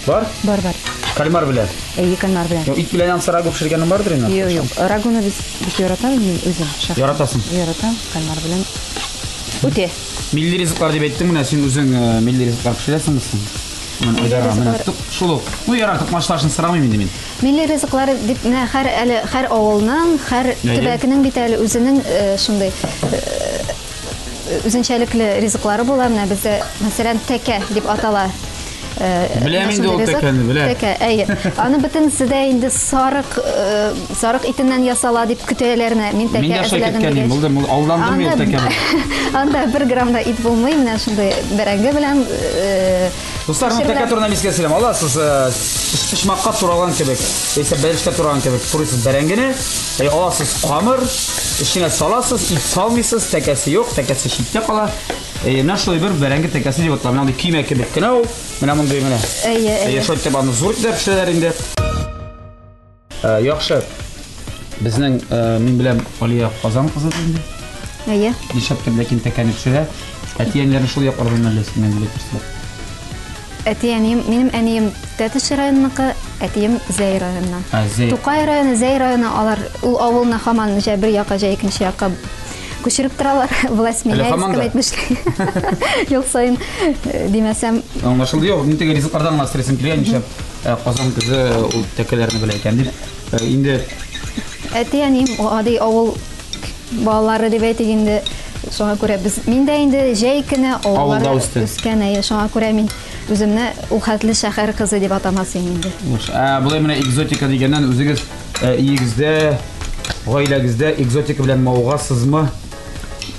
Бар? Бар, бар. Кальмар белән. Әйе, кальмар белән. Юк, ит белән янса рагу пешергәнең бардыр инде? Юк, юк. Рагуны без бик яратабыз, мин үзем. шәхсән. Яратасың? Яратам, кальмар белән. Үтә. Милли ризыклар дип әйттең, менә син үзең милли ризыклар пешерәсеңме соң? Менә Айдара, менә ризыклар- тук, шул ук. Ну, ярар, токмачлашын сорамыйм инде мин. Милли ризыклар дип менә һәр әле һәр авылның, һәр Әйе. төбәкнең бит әле үзенең шундый үзенчәлекле ризыклары була. Менә бездә, мәсәлән, тәкә дип атала. Беләм Менә инде ул шундый ризык. тәкәне, беләм. Тәкә, әйе. Аны бөтенесе дә инде сарык итеннән ясала дип көтәләр менә. Мин тәкә Мин дә шулай әзерләдем көткән идем. дигәч. Булды, булды. Алдандым мин ул Анда- тәкәне. Анда 1 грамм да ит булмый, менә шундый бәрәңге белән. Дуслар, кишер тәкә белән. турында искә сөйләм. Аласыз, почмакка туралган кебек, яисә бәлешкә туралган кебек турыйсыз бәрәңгене, аласыз камыр, эченә саласыз, ит салмыйсыз, тәкәсе юк, тәкәсе читтә кала. Менә шулай бер бәрәңге тәкәсе дип атала. Менә мондый көймә кебек кенә ул. Менә мондый менә. Әйе, әйе. Шулай итеп аны зур итеп пешерәләр инде. Яхшы. Безнең, мин беләм, Алия Казан кызы инде. Әйе. Нишләп ләкин тәкәне пешерә. Әти-әниләрне шул яклардан әллә синнән белеп пешерә. Әти-әнием, минем әнием Тәтеш районыныкы, әтием Зәй районыннан. Ә, Зәй. Тукай районы, Зәй районы, алар ул авылны һаман җә бер якка, җә икенче якка күчереп торалар. Власть Әле меняется, һаман кем да? әйтмешли. Ел саен димәсәм. Аңлашылды, юк, мин теге ризыклардан гына стресс килгән, нишләп Казан кызы ул тәкәләрне белә икән дип. Инде әти-әнием гади авыл балалары дип әйтик инде. Шуңа күрә без, мин дә инде җәй көне Авылда авылларда үстең. үскән, әйе, шуңа күрә мин үземне ул хәтле шәһәр кызы дип атамас идем инде. Яхшы. Болай менә экзотика дигәннән үзегез өегездә, гаиләгездә экзотика белән мавыгасызмы,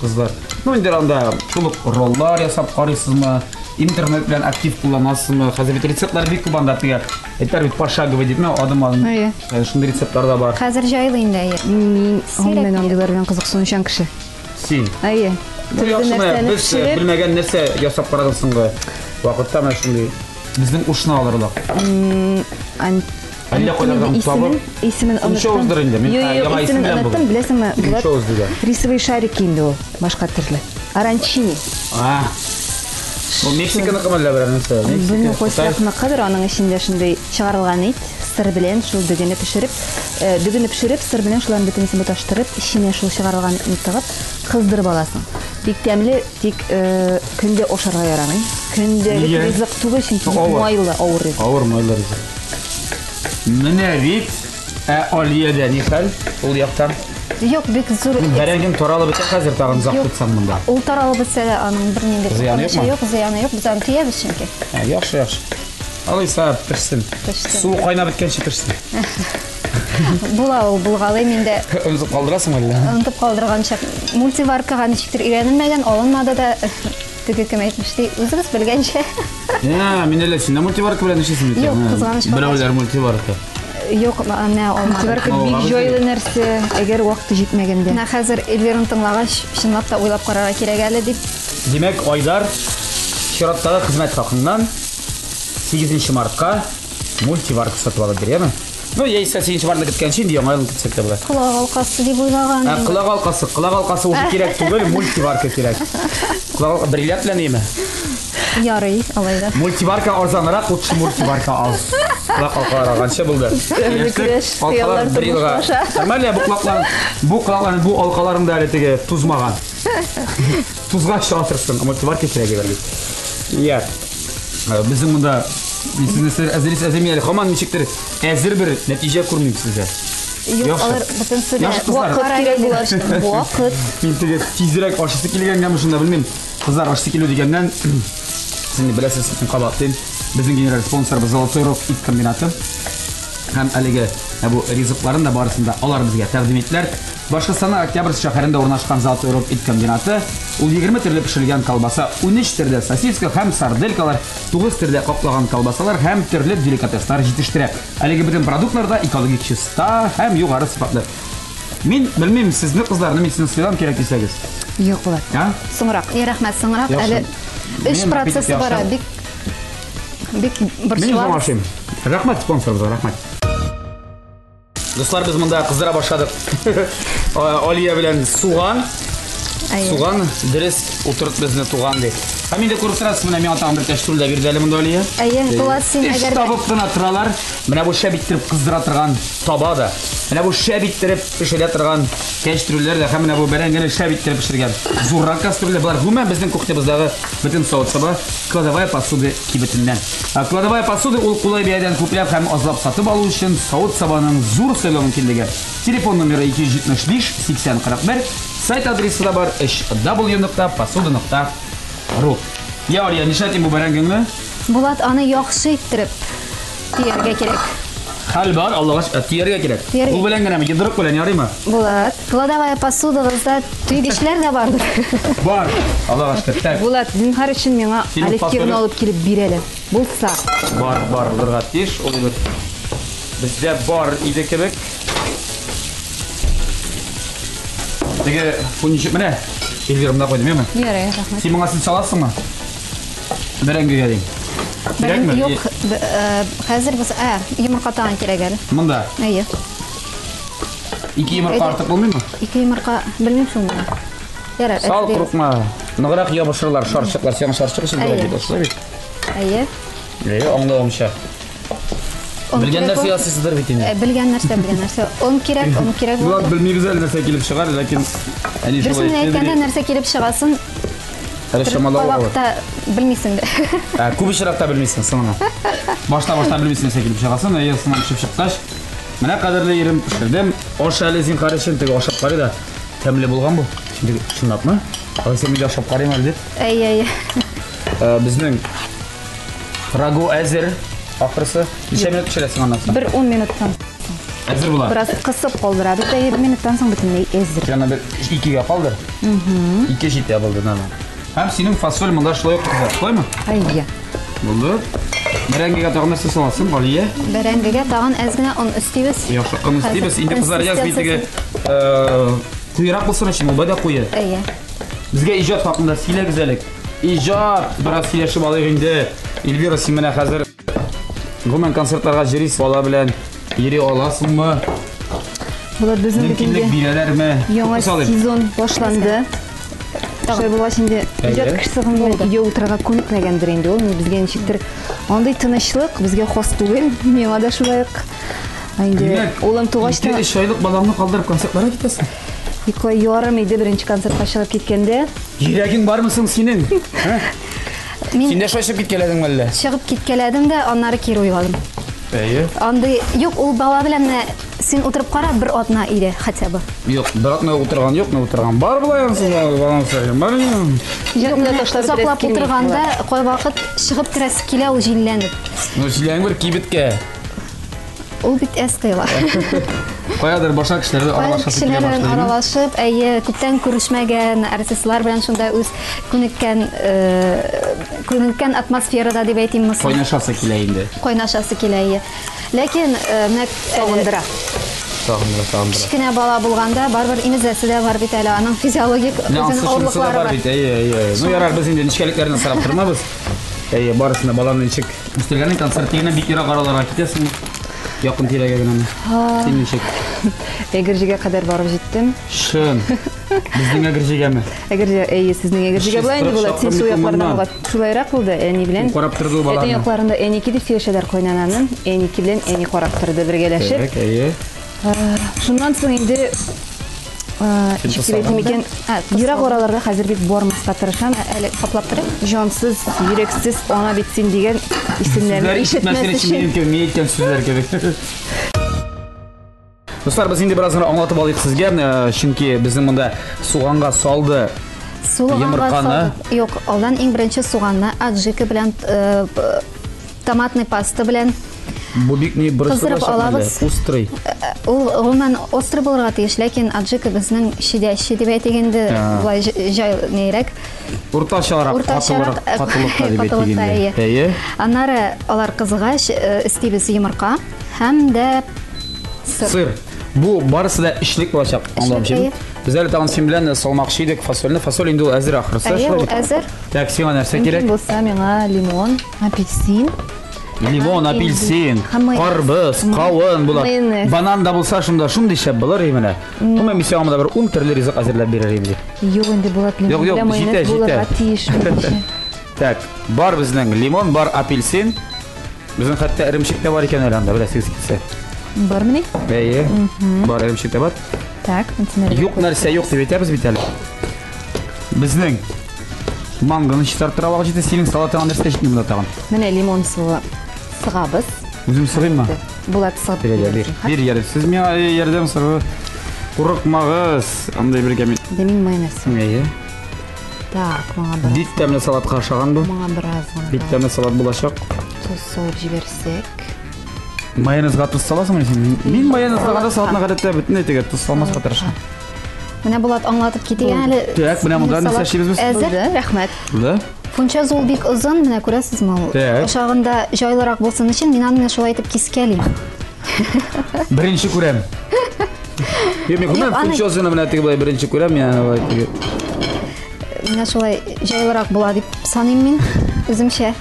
кызлар? Ну, инде анда шул ук роллар ясап карыйсызмы? Интернет белән актив кулланасызмы? Хәзер бит рецептлар бик күп анда теге. Әйтәләр бит пошаговый дип, менә адым адым. Әйе. Шундый рецептлар да бар. Хәзер җайлы инде, әйе. Мин Сирәк гомумән мин. андыйлар белән кызыксынучан кеше. Син. Әйе. Ну, Төрле яхшы, менә нәрсәне без пешереп, белмәгән нәрсә ясап карадың соңгы вакытта менә шундый безнең ушны алырлык. Әллә кайлардан табып. Исемен Ничә оныттым. уздыр инде? Мин Юк, юк, яңа исем исемен беләм оныттым, бүген. беләсеңме? Булат, Ничә узды да? Рисовый шарики инде ул, башка төрле. Аранчини. А. Ул Мексиканыкы мәллә берәр нәрсә? Белмим, Мексика, кайсы Кытай. якыныкыдыр, аның эчендә шундый чыгарылган ит, сыр белән шул дөгене пешереп, дөгене пешереп, сыр белән шуларның бөтенесен буташтырып, эченә шул чыгарылган итне тыгып, кыздырып аласың. Бик тәмле, тик көндә ашарга ярамый. Көндәлек Нигә? ризык түгел, чөнки Авыр. майлы, авыр ризык. Авыр майлы ризык. Менә бит, Алиядә ни хәл? Ул яктан. Юк, бик зур. Бәрәңгең таралып бетә хәзер тагын озак Юк. тотсаң монда. Ул таралып бетсә дә аның бернинди Зыяны куркынычы юкмы? юк, зыяны юк. Без аны төябез чөнки. Яхшы, яхшы. Алайса пешсен. Пешсен. Су кайнап беткәнче пешсен. Була ул, булгалый мин дә. Онытып калдырасың әллә? Онытып калдырган чак. Мультиваркага ничектер өйрәнелмәгән, алынмады да. Теге кем әйтмешли, үзегез белгәнчә. Ә, мин әллә син дә мультиварка белән эшлисең бит? Юк, кызганыч Берәүләр мультиварка. Юк, менә алмадым. Мультиварка бик Мавыгабыз җайлы нәрсә, әгәр вакыты җитмәгәндә. Менә хәзер Эльвираны тыңлагач, чынлап та уйлап карарга кирәк әле дип. Димәк, Айдар чираттагы хезмәт хакыннан 8 мартка мультиварка сатып алып бирәме? Ну, яисә 8 мартны көткәнче инде яңа елны көтсәк тә була. Колак алкасы дип уйлаган. Ә, колак алкасы, колак алкасы уже кирәк түгел, мультиварка кирәк. Колак алка бриллиант белән име? Ярый, алай да. Мультиварка арзанрак, лучше мультиварка ал. Колак алкалар алганчы булды. Төрле көрәш, Алкалар хыяллар бер елга. тормышлаша. Нормально, бу колаклар, бу колаклар, бу алкаларым да әле теге тузмаган. Тузга чыгартырсың, мультиварка кирәк бер бит. Я. Безнең монда мин сезне сер әзерлис әзерми әле һаман ничектер әзер бер нәтиҗә күрмим сездә. Юк, Яхшы. алар бөтенесе дә Яхшы, кызлар. Вакыт кирәк була. Вакыт. Мин теге тизрәк ашысы килгәнгәме шунда белмим. Кызлар ашысы килү дигәннән, сез инде беләсез, мин кабатлыйм. Безнең генераль спонсорыбыз Золотой Рог ит комбинаты. Һәм әлеге бу ризыкларын да барысын да алар безгә тәкъдим иттеләр. Башкортстанның Октябрьск шәһәрендә урнашкан Золотой Рог ит комбинаты ул 20 төрле пешерелгән колбаса, 13 төрле сосиска һәм сарделькалар, 9 төрле каплаган колбасалар һәм төрле деликатеслар җитештерә. Әлеге бөтен продуктлар да экологик чиста һәм югары сыйфатлы. Мин белмим, сезне кызларны мин сезне сыйлам кирәк дисәгез. Юк, Булат. А? Соңрак. И, рәхмәт, соңрак Яхшы. әле эш Минем процессы аппетит бара, яхшы. бик бик Мин борчылабыз. ашыйм. Рәхмәт спонсорыбызга, рәхмәт. Дуслар, без монда кыздыра башладык. Алия белән суган. Әйе. Суган дөрес утырт безне туган ди. Һәм инде күреп торасыз, менә миңа тагын бер кәстрүл дә бирде әле монда Алия. Әйе, Булат, син Эш әгәр дә- табып кына торалар. Менә бу шәп иттереп кыздыра торган таба да. Менә бу шәп иттереп пешерә торган кәстрүлләр дә һәм менә бу бәрәңгене шәп иттереп пешергән зуррак кастрюльләр. Болар гомумән безнең кухнябыздагы бөтен савыт-саба кладовая посуда кибетеннән. Ә Кладовая посуда ул кулай бәядән күпләп һәм азлап сатып алу өчен савыт-сабаның зур сайлау мөмкинлеге. Телефон номеры 275 80 41, сайт адресы да бар hw.посуда.ru. Я, Алия, нишләтим бу бәрәңгеңне? Булат аны яхшы иттереп төяргә кирәк. Хәл бар, Аллага шөкер, төяргә кирәк. Төяргә. Ул белән генәме, йодрык белән ярыймы? Булат. Кладовая посудагызда төйгечләр дә бардыр. Бар. Аллага шөкер. Так. Булат, зинһар өчен миңа Синең оливкирны фасолең- алып килеп бир әле. Булса. Бар, бар, булырга тиеш. Ул бер бездә бар иде кебек. Теге бу ничек менә Эльвира монда куйдым, яме? Ярый, рәхмәт. Син моңа син саласыңмы? Бәрәңгегә дим. Кирәкме? Юк, хәзер без йомырка тагын кирәк әле. Монда. Әйе. Ике йомырка артык булмыймы? Ике йомырка белмим шул мин. Ярар. Сал әзер. курыкма. Ныграк ябышырлар, шарчыклар. Сиңа шарчык өчен кирәк Әйе. бит, шулай бит? Әйе. Әйе, аңлавымча. Он Белгән кирәк нәрсә ул. ясыйсыздыр бит инде. Белгән нәрсә, белгән нәрсә. Он кирәк, он кирәк. Булат белмибез әле нәрсә килеп чыгар, ләкин әни Дөресен шулай әйткәндә нәрсә килеп чыгасын Әле чамалау авыр. вакытта белмисең дә. Ә, күп очракта белмисең соңына. Башта башта белмисең нәрсә килеп чыгасын, әйе, соңынан пешеп чыккач, менә кадерле ирем пешердем. Аш әле зинһар өчен теге ашап карый да. Тәмле булган бу. Чөнки чынлапмы? Алайса мин дә ашап карыйм әле дип. Әйе, әйе. Безнең рагу әзер. Ахрысы. Ничә минут пешерәсең аннан соң? Бер 10 минуттан. Әзер була. Бераз кысып калдырабыз да, 20 минуттан соң бөтенләй әзер. Яна бер икегә калдыр. Ике җитә булды, нормально. Һәм синең фасоль монда шулай ук кызар, шулаймы? Әйе. Булды. Бәрәңгегә тагын нәрсә саласың, Галия? Бәрәңгегә тагын әз генә он өстибез. Яхшы, он өстибез. Инде кызлар яз бит теге куерак булсын өчен, ул бәдә куе. Әйе. Безгә иҗат хакында сөйләгез әле. Иҗат, бераз сөйләшеп алыйк инде. Эльвира, син менә хәзер гомумән концертларга йөрисез, бала белән йөри аласыңмы? Булат, безнең бит Мөмкинлек инде бирәләрме? яңа Күпме салыйм? сезон башланды. Шулай булгач инде иҗат кешесе гомумән өйдә утырырга күнекмәгәндер инде ул. Безгә ничектер андый тынычлык безгә хас түгел. Миңа да шулай ук. Инде Димәк, улым тугач та ике-өч айлык балаңны калдырып концертларга китәсең. Ике ай ярым иде беренче концертка чыгып киткәндә. Йөрәгең бармы соң синең? Мин Син дә шулай чыгып киткәләдеңме әллә? чыгып киткәләдем дә, аннары кире уйладым. Әйе. Андый юк, ул бала белән менә син утырып кара бер атна иде хотя бы. Юк, бер атна утырган юк, не утырган бар була янсыз, балам сәгән бар. Иҗатны Менә ташлап озаклап бетерәсе килми. утырганда кайвакыт чыгып керәсе килә ул җилләнеп. Ну, җилләнеп бер кибеткә. Ул бит әз тыела. Каядыр башка кешеләр белән аралашасы килә Кешеләр белән башлый. аралашып, әйе, күптән күрешмәгән артистлар белән шунда үз күнеккән, күнеккән атмосферада дип әйтимме соң? Кайнашасы килә инде. Кайнашасы килә, әйе. Ләкин, менә, Сагындыра. Сагындыра, сагындыра. Кечкенә бала булганда барыбер имезәсе дә бар бит әле, аның физиологик Менә үзенең ансы шунысы да авырлыклары бар бар. бит, әйе, әйе. Ну ярар, без инде нечкәлекләрне сорап тормабыз. Әйе, барысына баланы ничек үстергәнен концерт дигәннән бик ерак араларга китәсең. Якын тирәгә генәме? Син ничек? Әгерҗегә кадәр барып җиттем. Чын. Безнең Әгерҗегәме? Әгерҗе, әйе, сезнең Әгерҗегә була инде була. Син шул яклардан була. Шулайрак булды, әни белән. Карап торды ул баланы. Әти якларында әники дип сөйләшәләр кайнананың. Әники белән әни карап торды бергәләшеп. Так, әйе. Шуннан соң инде ничек дип әйтим икән, ерак араларга хәзер бик бармаска тырышам. Әле каплап торыйм. Җансыз, йөрәксез ана бит син дигән исемнәрне ишетмәс өчен. Минем кебек, мин әйткән сүзләр кебек. Дуслар, без инде бераз гына аңлатып алыйк сезгә, чөнки безнең монда суганга салды Суганга йомырканы. салды. Юк, алдан иң беренче суганны аджика белән, томатный паста белән Бу бик ни Кыздырып алабыз. Острый. Ул гомумән острый булырга тиеш, ләкин аджика безнең щадящий дип әйтик инде, болай җай нирәк. Уртачарак, катылырак, катылыкта дип әйтик инде. Әйе. Аннары алар кызыгач, өстибез йомырка һәм дә сыр. Сыр. Бу барысы да эчлек булачак, аңламыйча. Без әле тагын син белән салмакчы идек фасольне. Фасоль инде ул әзер ахрысы. Әйе, ул әзер. Так, сиңа нәрсә кирәк? Булса миңа лимон, апельсин. Лимон, апельсин, карбыз, кавын була. Банан да булса шунда шундый шәп булыр менә. Гомумән мин сиңа монда бер 10 төрле ризык әзерләп бирер идем дип. Юк инде Булат, лимон белән майонез булырга тиеш. Так, бар безнең лимон, бар апельсин. Безнең хәтта эремчек тә бар икән әле анда, беләсегез килсә. Бармыни? Әйе. Бар эремчек тә бар. Так, юк нәрсә юк дип әйтәбез бит әле. Безнең манганы чистартырга вакыт җитте. Синең салатыңа нәрсә җитми монда тагын? Менә лимон суы сыгабыз. Үзем сыгыйммы? Булат сыгып бир. Бир, ярдәм. Сез миңа ярдәм сорап курыкмагыз. Андай бергә мин. Демин майонез. Әйе. Так, моңа бераз. Бик тәмле салатка ошаган бу. Моңа бераз гына. Бик тәмле салат булачак. Тоз салып җибәрсәк. Майонезга тоз саласыңмы син? Мин майонезга салатны гадәттә бөтенләй теге тоз салмаска тырышам. Менә Булат аңлатып китә әле. Так, менә монда нәрсә эшлибез без? Әзер. Рәхмәт. Булды. Фунчаз ул бик озын, менә күрәсезме ул? Ашагында җайлырак булсын өчен мин аны шулай итеп кискәлим. Беренче күрәм. Юк, мин күрмәм, фунчазны менә теге болай беренче күрәм, мин аны болай теге. Менә шулай җайлырак була дип саныйм мин үземчә.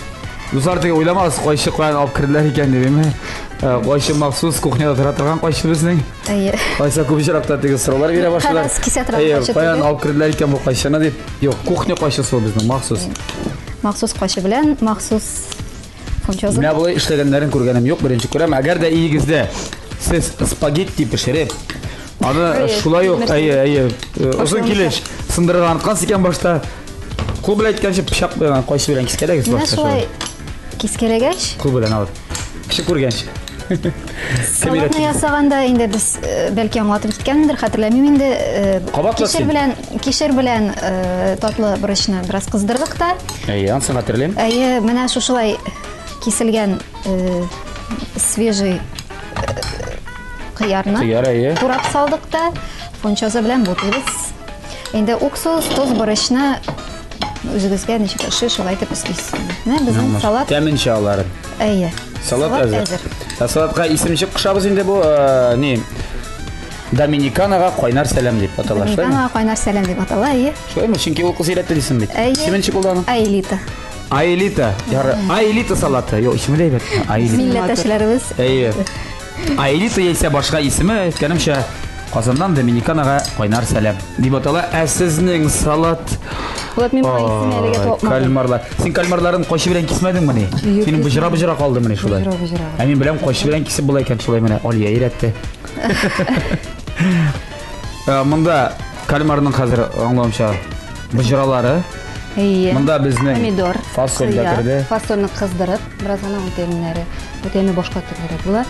Дуслар, теге уйламагыз, кайчы каян алып керделәр икән дип, әйме? Кайчы махсус кухняда тора торган кайчы безнең. Әйе. Кайсы күп очракта теге сораулар бирә башлыйлар. Кәрәз кисә торган кайчы. Каян алып керделәр икән бу кайчыны дип. Юк, кухня кайчысы ул безнең махсус. Махсус кайчы белән махсус фунчозы. Менә болай эшләгәннәрен күргәнем юк, беренче күрәм. Әгәр дә өегездә сез спагетти пешереп, аны шулай ук, әйе, әйе, озын килеш сындырырга оныткансыз икән башта. Кул белән әйткәнче пычак белән, кайчы белән кискәләгез башта. Менә шулай кискәләгәч. Кул белән алып. Кеше күргәнче. Салатны ясаганда инде без бәлки аңлатып киткәнмендер, хәтерләмим инде. Кишер белән, кишер белән татлы борычны бераз кыздырдык та. Әйе, ансын хәтерлим. Әйе, менә шушылай киселгән свежий кыярны Кыяр, әйе. турап салдык та, фунчоза белән бутыйбыз. Инде уксус, тоз, борычны үзегезгә ничек ошый, шулай итеп өстисез. Менә безнең салат. Тәменчә аларын. Әйе. Салат әзер. Ә салатка исем ничек кушабыз инде бу, ни? Доминиканага кайнар сәлам дип атала, шулаймы? Доминиканага кайнар сәлам дип атала, әйе. Шулаймы? Чөнки ул кыз өйрәтте дисең бит. Әйе. Исеме ничек булды аның? Аэлита. Аэлита. Яры, Аэлита салаты. Юк, исеме дә әйбәт. Аэлита. Милләттәшләребез. Әйе. Аэлита яисә башка исеме, әйткәнемчә, Казаннан Доминиканага кайнар сәлам дип атала. Ә сезнең салат Булат, мин моңа исем әлегә тапмадым. Кальмарлар. Син кальмарларын кайчы белән кисмәдеңмени? Синең боҗра-боҗра калдымыни шулай? Боҗра-боҗра. Ә мин беләм, кайчы белән кисеп була икән шулай менә. Алия өйрәтте. Монда кальмарның хәзер аңлавымча боҗралары. Әйе. Монда безнең помидор, фасоль да керде. Фасольне кыздырып, бераз гына ул тәмнәре, бу тәме башка төрлерәк була.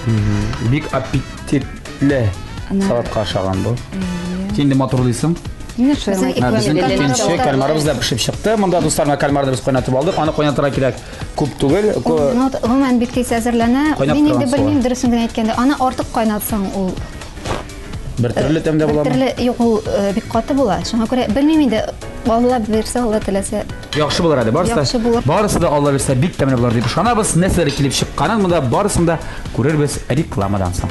Бик аппетитле салатка ашаган бу. Син инде матурлыйсың. Безнең икенче кальмарыбыз да пешеп чыкты. Монда дуслар, менә кальмарны без кайнатып алдык. Аны кайнатырга кирәк күп түгел. Гомумән бик тиз әзерләнә. Мин инде белмим, дөресен генә әйткәндә, аны артык кайнатсаң ул бер төрле тәмдә буламы? Бер төрле, юк, ул бик каты була. Шуңа күрә белмим инде, Алла бирсә, Алла теләсә. Яхшы булыр әле, барысы. Яхшы булыр. Барысы да Алла бирсә бик тәмле булыр дип ышанабыз. Нәрсәләр килеп чыкканын монда барысын да күрербез рекламадан соң.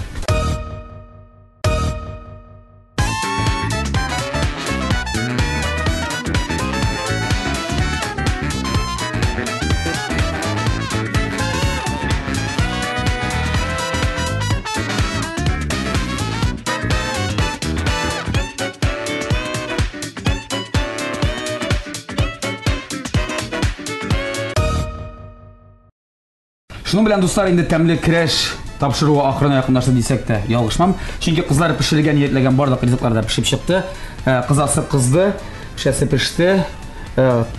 Шуның белән, дуслар, инде тәмле керәш тапшыруы ахырына якынлашты дисәк тә ялгышмам. Чөнки кызлар пешерергә ниятләгән барлык ризыклар да пешеп чыкты. Кызасы кызды, пешәсе пеште,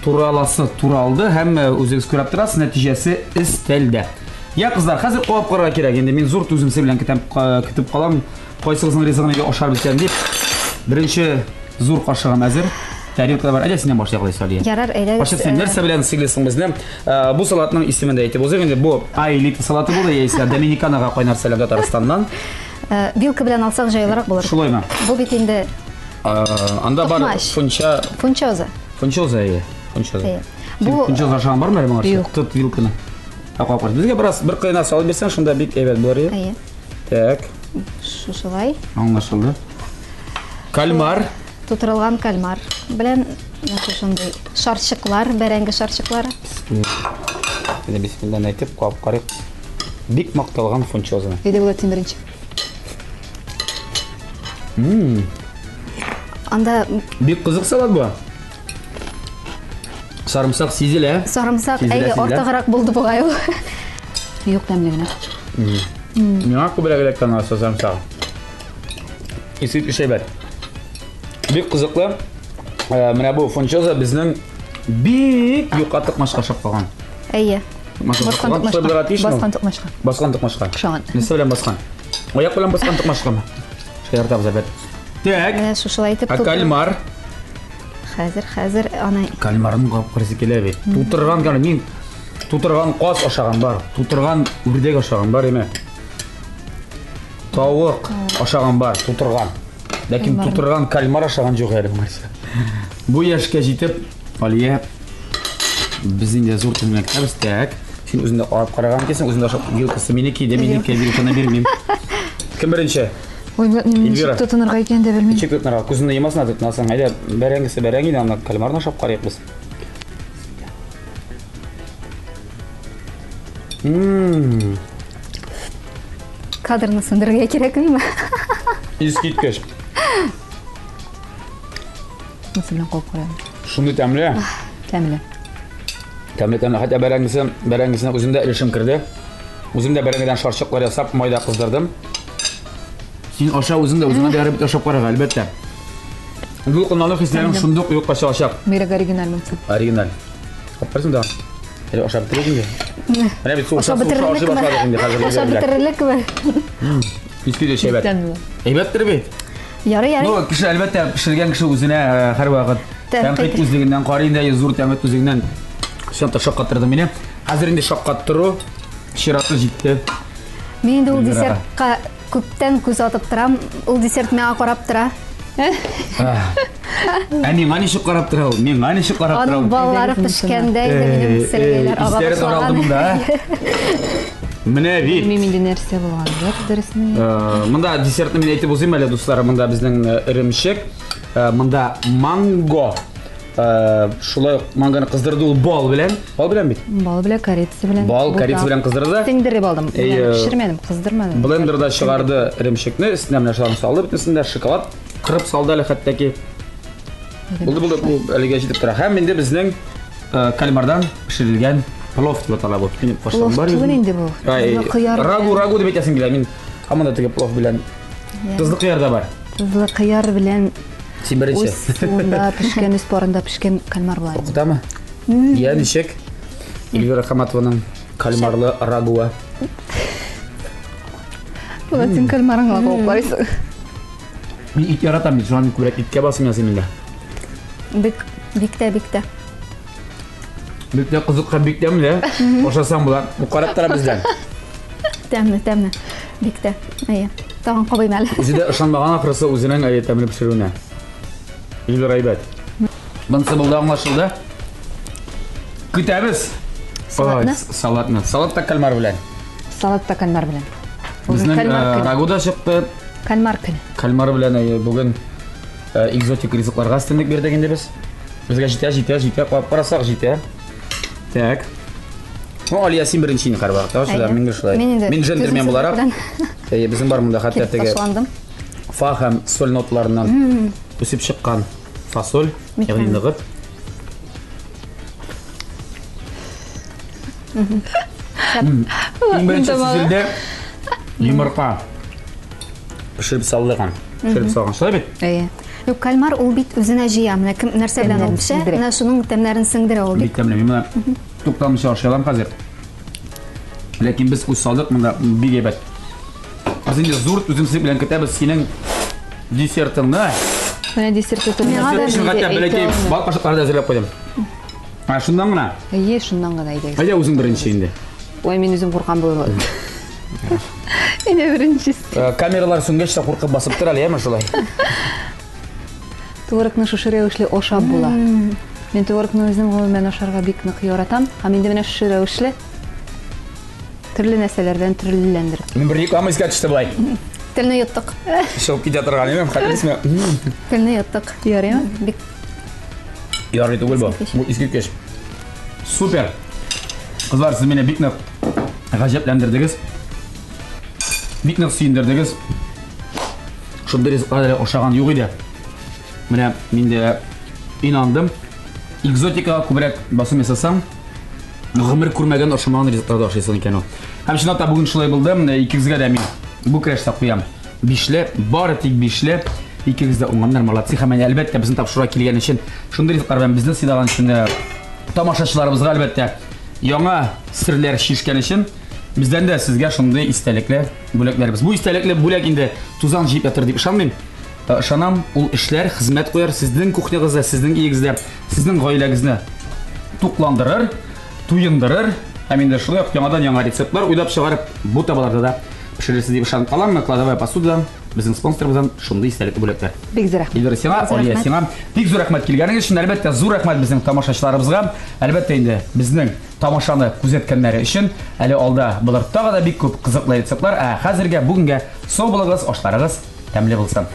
тураласы туралды һәм үзегез күреп торасыз, нәтиҗәсе өстәлдә. Я, кызлар, хәзер кабап карарга кирәк. Инде мин зур түземсез белән көтеп калам. Кайсыгызның ризыгын өйгә ашар икән дип. Беренче зур кашыгым әзер. Тарелкада бар. Әйдә, синнән башлыйк, алайса, Алия. Ярар, әйдәгез. Башлыйк, син нәрсә белән сыйлыйсың безне? Бу салатның исемен дә әйтеп узыйк инде. Бу Аэлита салаты булды, яисә Доминиканага кайнар сәлам Татарстаннан. Вилка белән алсак җайлырак булыр. Шулаймы? Бу бит инде Анда бар фунча. Фунчоза. Фунчоза, әйе. Фунчоза. Бу фунчоза ашаган бармы әле моңарчы? Тот вилканы. Акап. Безгә бераз бер кайнар салып бирсәң, шунда бик әйбәт булыр иде. Әйе. Так. Шушылай. Аңлашылды. Кальмар. Тутырылган кальмар белән шушындый шарчыклар, бәрәңге шарчыклары. Бисмилла. Бисмилла әйтеп кабып карыйк. Бик макталган фунчозаны. Әйдә, Булат, син беренче. Анда бик кызык салат бу. Сарымсак сизелә. Сарымсак, әйе, артыграк булды бугай ул. Юк, тәмле генә. Миңа күбрәк эләккән алса сарымсак. Искиткеч әйбәт. Бик кызыклы. Менә бу фунчоза безнең бик юка токмачка ошап калган. Әйе. Баскан токмачка. Баскан токмачка. Баскан токмачка. Ошаган. Нәрсә белән баскан? Аяк белән баскан токмачкамы? Шаяртабыз, әлбәттә. Так. Менә шушылай итеп. Ә кальмар? Хәзер, хәзер аны. Кальмарны кабып карыйсы килә бит. Тутырган кальмар. Мин тутырган каз ашаган бар, тутырган үрдәк ашаган бар, әмма тавык ашаган бар, тутырган. Ләкин тутырган кальмар ашаган юк әле моңарчы. Бу яшькә җитеп, Алия, без инде зур түмгәкләрбез. Так, син үзеңдә алып караган икәнсең, үзеңдә ашап вилкасы минеке, дә минеке, вилканы бирмим. Кем беренче? Ой, мин ничек тотынырга икән дә белмим. Ничек тотынырга? Күзеңне йомасың да тотынасың. Әйдә, бәрәңгесе бәрәңге инде, аны кальмарны ашап карыйк без. Кадрны сүндерергә кирәкмиме? Искиткеч. Нәрсә белән куып куям? Шундый тәмле. Тәмле. Тәмле, тәмле. Хәтта бәрәңгесе, бәрәңгесенә үзем дә өлешем керде. Үзем дә бәрәңгедән шарчыклар ясап, майда кыздырдым. Син аша үзең дә, үзеңә дә ярый бит ашап карарга, әлбәттә. Дулкынлану хисләрең шундук юкка чыгачак. Бигрәк оригиналь монысы. Оригиналь. Алып барсың да. Әле ашап бетерик инде. Менә бит сугыша сугыша ашый башладык инде хәзер. Ашап бетерерлекме? Искиткеч әйбәт. Әйбәттер бит. Ярый, ярый. Ну, кеше әлбәттә пешергән кеше үзенә һәрвакыт тәнкыйть күзлегеннән карый инде, зур тәнкыйть күзлегеннән. Чын та шаккаттырды мине. Хәзер инде шаккаттыру чираты җитте. Мин инде ул десертка күптән күз атып торам. Ул десерт миңа карап тора. Ә миңа ничек карап тора ул? Миңа ничек карап тора ул? Аның баллары пешкәндә инде минем селгәйләр ага Исләре таралды монда. Менә бит. Белмим инде нәрсә булгандыр, дөресме? Монда десертны мин әйтеп узыйм әле, дуслар. Монда безнең эремчек, монда манго. Шулай ук манганы кыздырды ул бал белән. Бал белән бит? Бал белән, корица белән. Бал, корица белән кыздырды. Сеңдереп алдым. Пешермәдем, кыздырмадым. Блендерда чыгарды эремчекне, өстенә менә шуларны салды, бөтенесен дә шоколад кырып салды әле хәтта ки. Булды, булды, бу әлегә җитеп тора. Һәм инде безнең кальмардан пешерелгән плов дип атала бу. Минем Плов түгел инде бу. Рагу, рагу дип әйтәсем килә. Мин һаман да теге плов белән. Тозлы кыяр да бар. Тозлы кыяр белән. Син беренче. Үз суында пешкән, үз парында пешкән кальмар була. Куркытамы? Я ничек? Эльвира Хаматованың кальмарлы рагуа. Була син кальмарыңа куып карыйсың. Мин ит яратам бит, шуңа мин күбрәк иткә басым ясыйм инде. Бик, бик тә, бик тә. Бик тә кызык һәм бик тәмле. Ашасаң була. Ул карап тора бездән. Тәмле, тәмле. Бик тә. Әйе. Тагын кабыйм әле. Үзе дә ышанмаган ахрысы үзенең әйе тәмле пешерүенә. Эльвира әйбәт. Монысы булды аңлашылды. Көтәбез. Салатны? Салатны. Салат та кальмар белән. Салат та кальмар белән. Безнең рагу да чыкты. Кальмар көне. Кальмар белән бүген экзотик ризыкларга өстенлек бирдек инде без. Безгә җитә, җитә, җитә. Карап карасак җитә. Так. Ну, Алия, син беренче инде һәрвакыт. Шулай, мин шулай. Мин джентльмен буларак. Әйе, безнең бар монда хәтта теге фа һәм соль ноталарыннан үсеп чыккан фасоль, ягъни ныгыт. Иң беренче сүзендә йомырка пешереп салдырган. Пешереп салган. Шулай бит? Әйе. Юк, кальмар ул бит үзенә җыя. Менә кем нәрсә белән ул пешә, менә шуның тәмнәрен сеңдерә ул бит. Бик тәмле. Мин моны туктамыйча ашый алам хәзер. Ләкин без үз салдык монда бик әйбәт. Без инде зур түземсезлек белән көтәбез синең десертыңны. Менә десерт турында Десерт өчен хәтта бәләкәй бал кашыклары да әзерләп куйдым. Ә шуннан гына? Әйе, шуннан гына әйдәгез. Әйдә үзең беренче инде. Ой, мин үзем куркам бу. Инде беренче. Камералар сүнгәч тә куркып басып тор әле, яме шулай. Творогны шушы рәвешле ашап була. Мин творогны үзем гомумән ашарга бик нык яратам. Һәм инде менә шушы рәвешле төрле нәрсәләрдән төрлеләндереп. Мин бер реклама искә төште болай. Телне йоттык. Чыгып китә торган идем, хәтерлисезме? Телне йоттык. Ярыймы? Бик Ярый түгел бу. Бу искиткеч. Супер. Кызлар, сез мине бик нык гаҗәпләндердегез. Бик нык сөендердегез. Шундый ризыклар әле ашаган юк иде. Менә мин дә инандым. Экзотикага күбрәк басым ясасаң, гомер күрмәгән ашамаган ризыклар да ашыйсың икән ул. Һәм чынлап та бүген шулай булды. Менә икегезгә дә мин бу көрәштә куям. Бишле, бары тик бишле. Икегез дә уңганнар, молодцы. Һәм әлбәттә безнең тапшыруга килгән өчен, шундый ризыклар белән безне сыйлаган өчен тамашачыларыбызга әлбәттә яңа серләр чишкән өчен бездән дә сезгә шундый истәлекле бүләкләребез. Бу истәлекле бүләк инде тузан җыеп ятыр дип ышанмыйм. Ышанам, ул эшләр, хезмәт куяр сезнең кухнягызда, сезнең өегездә, сезнең гаиләгезне тукландырыр, туендырыр. Һәм инде шулай ук яңадан яңа рецептлар уйлап чыгарып, бу табаларда да пешерерсез дип ышанып калам. Кладовая посуда безнең спонсорыбыздан шундый истәлекле бүләкләр. Бик зур рәхмәт. Эльвира сиңа, Алия сиңа. Бик зур рәхмәт килгәнегез өчен. Әлбәттә, зур рәхмәт безнең тамашачыларыбызга. Әлбәттә инде безнең тамашаны күзәткәннәре өчен. Әле алда булыр тагы да бик күп кызыклы рецептлар. Ә хәзергә бүгенгә сау булыгыз, ашларыгыз тәмле булсын.